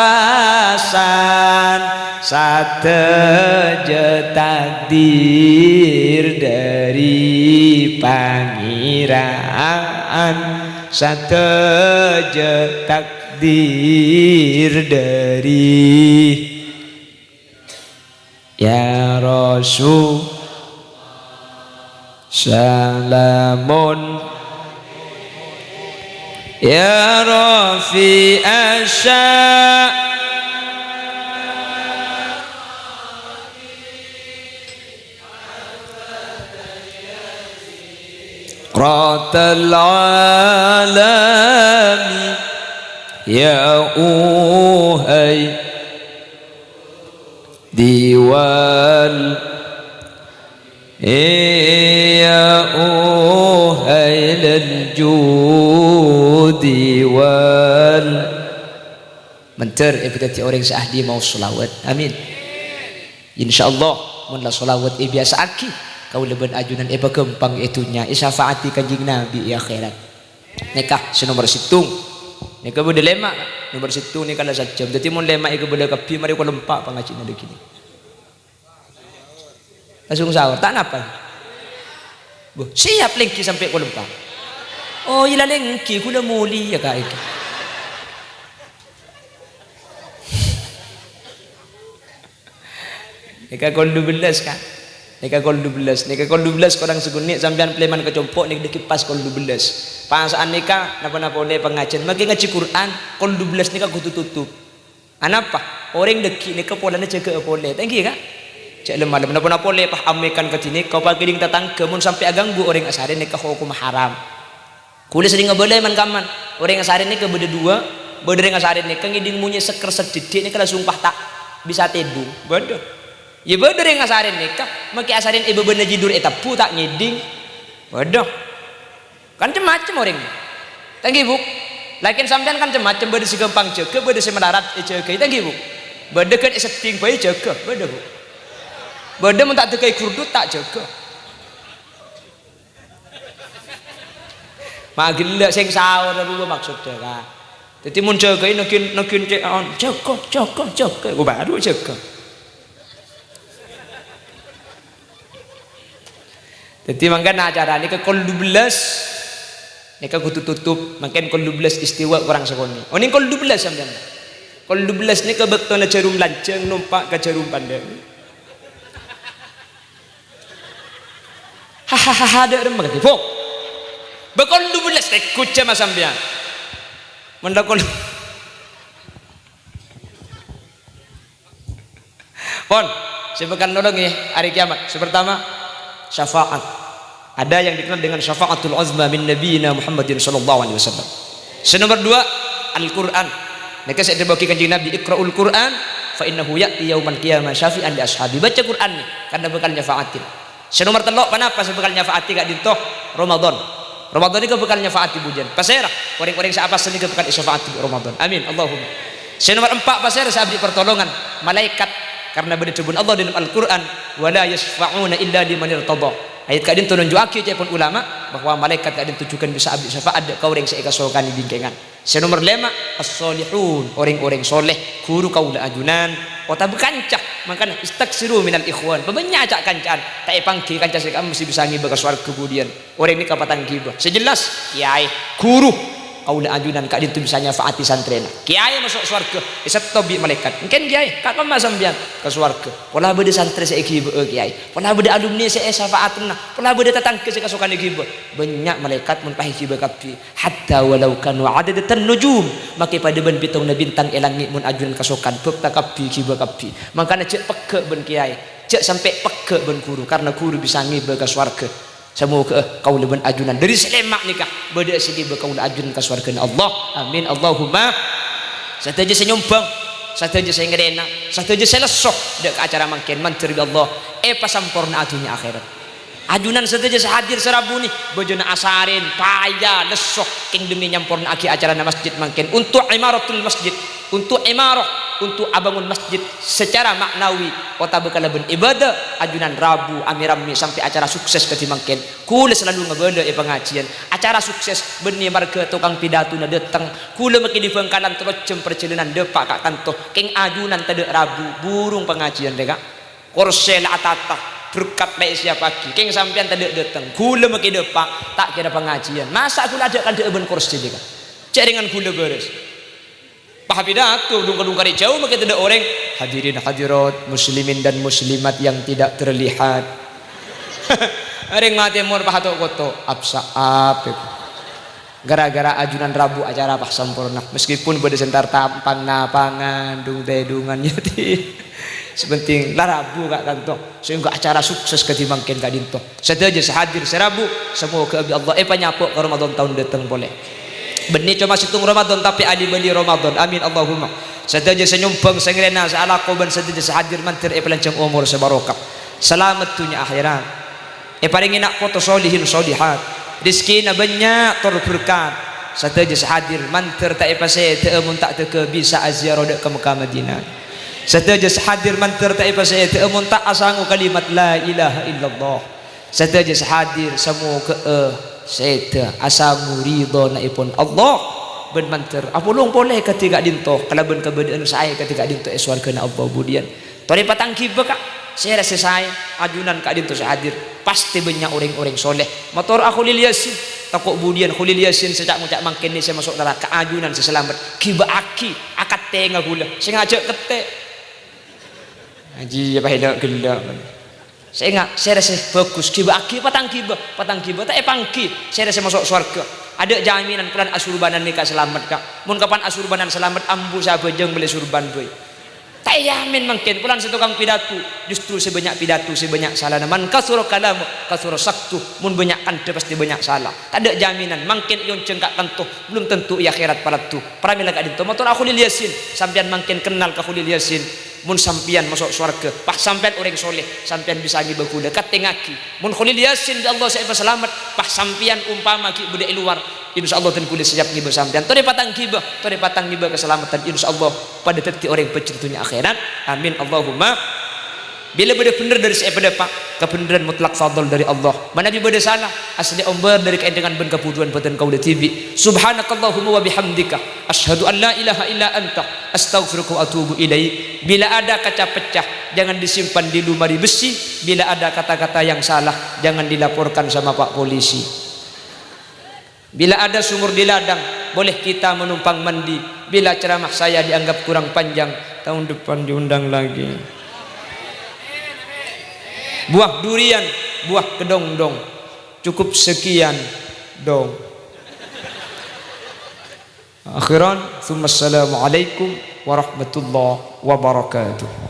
sadhâjâ takdir dhâri Pangèran. Sadhâjâ takdir dhâri, ya Rasul. Salamun, ya Rafi Asya. Ratal alami, ya uhai diwal, ya uhai lal judi wal Mandhâr èpadhâddhi orèng sè ahli maos sholawat. Amin. Insyaallah, mon la sholawat èbiyasa'aghi, kaulâ bân ajunan èpaghâmpang è dhunnya, èsyafaati Kanjeng Nabi è akhèrat. Nèka sè nomer sèttong. Nèka bâdâ lèma'. Nomer sèttong nèka la sajjhâm. Dhâddhi mon lèma' èkabâlâ kabbhi, marè kol empa' pangajiânna dhâggi' nèka. Langsung sahur, ta' napa? Bâh, siap lèngghi sampè' kol empa'. Oh, iyâ la lèngghi, kaulâ molèya ka' ènggi. Nèka kol dubellâs, Ka'. Nèka kol dubellâs. Nèka kol dubellâs korang sakonè' sampèyan palèman ka compo' nèka dhâggi' pas kol dubellâs. Pasa'an nèka napa-napa polè pangajiân, maskè ngajhi Qur'an, kol dubellâs nèka kodhu totop. Anapa? Orèng dhâggi' nèka polana jâgâ'â polè. Ta' ènggi, Ka'? Jhâ' lem-malem. Napa-napa polè, pas amèkan kadhi nèka, pas kèdhing tatangghâ, mon sampè' aghânggu orèng asarè nèka hokomma haram. Kaulâ serrèng abâlâ è man-kamman. Orèng asarè nèka bâdâ duwâ', bâdâ orèng asarè nèka ngèdhing monyè sekker sadhâddhi' nèka langsung pas ta' bisa tèdung. Bâdâ. Iyâ bâdâ orèng asarè nèka, maskè asarèna è bâbâna jidhur ètebbhu ta' ngèdhing. Bâdâ. Kan cem-macem orèng. Ta' ènggi, Bu'? Lakèn sampèyan kan cem-macem, bâdâ sè ghâmpang jâgâ, bâdâ sè malarat èjâgâi, ta' ènggi, Bu'? Bâdâ ghân èsedding bhâi jâgâ, bâdâ, Bu'. Bâdâ mon ta' dâgâi gurdut, ta' jâgâ. Ma' ghellâ' sèng sahur rowa maksoddhâ, Ka'. Dhâddhi mon jâgâi nèngghing, nèngghing cè'an, "Jâgâ, jâgâ, jâgâ." Kok bhuru jâgâ. Dhâddhi mangkana acara nèka kol dubellâs nèka kodhu totop, mangkèn kol dubellâs istiwa korang sakonè'. Onèng kol dubellâs sampèyan? Kol dubellâs nèka bâktona jhârum lanjhâng nompa' ka jhârum pandhâng. Hahaha, dâ' remma kadhi, Bu'. Bâ kol dubellâs tèkku jhâmma sampèyan. Mon la kol Pon, sè bhâkal nolongè hari kiamat. Sè partama, syafaat. Ada yang dikenal dengan syafaatul uzma min nabiyina Muhammadin sallallahu alaihi wasallam. Sè nomer dua, Al-Qur'an. Nèka sè èdhâbuwaghi Kanjeng Nabi, "Iqra'ul Qur'an fa innahu ya'ti yaumal qiyamah syafi'an li ashabi." Baca Qur'an nè, karena bhâkal nyafaatin. Sè nomer tello', ponapa sè bhâkal nyafa'ati ka'dinto? Ramadan. Ramadan nèka bhâkal nyafa'ati bujân. Pasèra? Orèng-orèng sè apasa nèka bhâkal èsafa'ati bi' Ramadan. Amin. Allahumma. Sè nomer empa', pasèra sè abâli partolongan? Malaèkat. Karena bâdâ dhâbuna Allah dâlem Al-Qur'an, "Wa la yasyfa'una illa liman irtadha." Ayat ka'dinto nunju'aghi ca'èpon ulama bahwa malaèkat ka'dinto jhughân bisa abâli syafa'at dâ' ka orèng sè èkasokanè bingkèngan. Sè nomer lèma', as-solihun, orèng-orèng soleh, ghuru kaulâ ajunan, otabâ kanca. Mangkana, istaksiru minal ikhwan, pabânnya' ca'-kanca'an, ta' èpangghi kanca sè ka'emma sè bisa ngibâ ka sowarghâ budiyân. Orèng nèka patang ghibâ. Sè jelas, kèyaè, ghuru, kaulâ ajunan ka'dinto bisa nyafa'ati santrèna. Kèyaè maso' sowarghâ, èsettop bi' malaèkat. Mangkèn kèyaè, ka kemma sampèyan? Ka sowarghâ. Pola bâdâ santrè sè èghibâ'â kèyaè. Pola bâdâ alumni sè èsafa'atenna. Pola bâdâ tatangghâ sè kasokanè ghibâ. Bânnya' malaèkat mon pas èghibâ kabbhi. Hatta walau kanu adadatan nujum, maskè padâ bân pèttongnga bintang è langngè' mon ajunan kasokan, bhâkta kabbhi, ghibâ kabbhi. Mangkana jhâ' pegghâ' bân kèyaè, jhâ' sampè' pegghâ' bân ghuru, karna ghuru bisa ngibâ ka sowarghâ. Samoghâ'â kaulâ bân ajunan dâri sè lèma' nèka bâdâ'â sè ngibâ kaulâ ajunan ka sowarghâna Allah. Amin, Allahumma. Sadhâjâ sè nyombhâng, sadhâjâ sè ngarèna, sadhâjâ sè lesso dâ' ka acara mangkèn, mandhâr bi' Allah èpasamporna'a dhunnya akhèrat. Ajunan sadhâjâ sè hadir sè rabu nè, bâjâna asarèn, paya, lesso, kèng demi nyampornaaghi acarana masjid mangkèn, untuk imaratul masjid, untuk imarah, untuk abângon masjid secara ma'nawi otabâ kalabân ibadah. Ajunan rabu amè-rammè sampè' acara sukses kadhi mangkèn. Kaulâ salalu ngabâlâ è pangajiyân, acara sukses bânnè marghâ tokang pidatona dâteng. Kaulâ maskè dâri Bhângkalan tello jam parjhâlânan dâpa' ka kanto, kèng ajunan tadâ' rabu, burung pangajiyân rèya, Ka'. Korsè la atata, berkat la èsiyappaghi. Kèng sampèyan tadâ' dâteng. Kaulâ maskè dâpa', ta' kèra pangajiyân. Masa' kaulâ adâ'-kandâ'â bân korsè, Ka'? Jhâ' rèngan kaulâ bârâs. Pas pidato, dhung-kadhung karè jhâu maskè tadâ' orèng. Hadirin hadirat, muslimin dan muslimat yang tidak terlihat. Rèng matè mor pahato' koto, ap-sa'ap. Gara-gara ajunan rabu acara pas samporna. Meskipun bâdâ sè entar tampang napangan, dung-tèdungan, ya, ti. Sè penting la rabu ka' kanto. Sehingga acara sukses kadhi mangkèn ka'dinto. Sadhâjâ sè hadir sè rabu, samoghâ bi' Allah èpanyapo' ka Ramadan taon dâteng polè. Bânnè coma sèttong Ramadan, tapè ali-bâli Ramadan. Amin, Allahumma. Sadhâjâ sè nyombhâng, sè ngarèna, sè alako bân sadhâjâ sè hadir mandhâr èpalanjhâng omor sè barokah. Salamet dhunnya akhèrat. Èparèngè na' poto solihin solihat, rejhekkèna bânnya' tor berkat. Sadhâjâ sè hadir, mandhâr ta' èpasèdhâ'â mon ta' dâgghâ bisa aziarah dâ' ka Mekkah Madinah. Sadhâjâ sè hadir, mandhâr ta' èpasèdhâ'â mon ta' asango kalimat la ilaha illallah. Sadhâjâ sè hadir, samogâ'â sèdhâ asango ridhânaèpon Allah bân mandhâr apolong polè kadhi ka'dinto kalabân kabâdâ'ân saè kadhi ka'dinto è sowarghâna Allah budiyân. Torè patangghibâ, Ka'. Sèra sè saè, ajunan ka'dinto sè hadir. Pastè bânnya' orèng-orèng soleh. Mator ka Kholil Yasin. Tako' budiyân Kholil Yasin sè ca'-ngoca' mangkèn sè maso' naraka, ajunan sè salamet. Ghibâ'aghi, akattengnga ghulâ. Sè ngajhâk kettè'. Ajiyâ, paèla' ghellâ'. Sènga', sèra sè bhâghus, ghibâ'aghi, patangghibâ, patangghibâ, ta' èpangghi, sèra sè maso' sowarghâ. Adâ' jaminan polana asurbanan nèka salamet, Ka'. Mon kapan asurbanan salamet, ambu sè abhâjâng mellè surban bhâi. Ta' èyamin mangkèn, polana sè tokang pidato, justru sè bânnya' pidato, sè bânnya' salana. "Man katsura kalamu, katsura saktu." Mon bânnya' kandhâ, pastè bânnya' sala. Tadâ' jaminan, mangkèn èonjhâng ka' kanto, belum tentu è akhèrat paladdu. Pramèla ka'dinto, mator ka Kholil Yasin, sampèyan mangkèn kennal ka Kholil Yasin. Mon sampèyan maso' sowarghâ, pas sampèyan orèng soleh, sampèyan bisa ngibâ ghulâ. Katèngngaghi, mon Kholil Yasin bi' Allah sè èpasalamet, pas sampèyan ompama ghi' bâdâ è lowar, insyaallah dân ghulâ siap ngibâ sampèyan. Torè patangghibâ, torè patangghibâ kasalameddhân, insyaallah padâ dhâddhi orèng bhâjjhrâ dhunnya akhèrat. Amin, Allahumma. Bilâ bâdâ bhendher dâri sè èpadâpa', kabhendherrân mutlak fadl dâri Allah. Manabi bâdâ sala, asli ombâr dâri kaèndhengan bân kabhudhuwân bâdân kaulâ dhibi'. Subhanakallahumma wa bihamdika, asyhadu an la ilaha illa anta, astaghfiruka wa atubu ilaik. Bila ada kaca pecah, jangan disimpan di lemari besi. Bila ada kata-kata yang salah, jangan dilaporkan sama Pak Polisi. Bila ada sumur di ladang, boleh kita menumpang mandi. Bila ceramah saya dianggap kurang panjang, tahun depan diundang lagi. Buah durian, buah kedondong. Cukup sekian dong. Akhiran, tsumma assalamualaikum warahmatullahi wabarakatuh.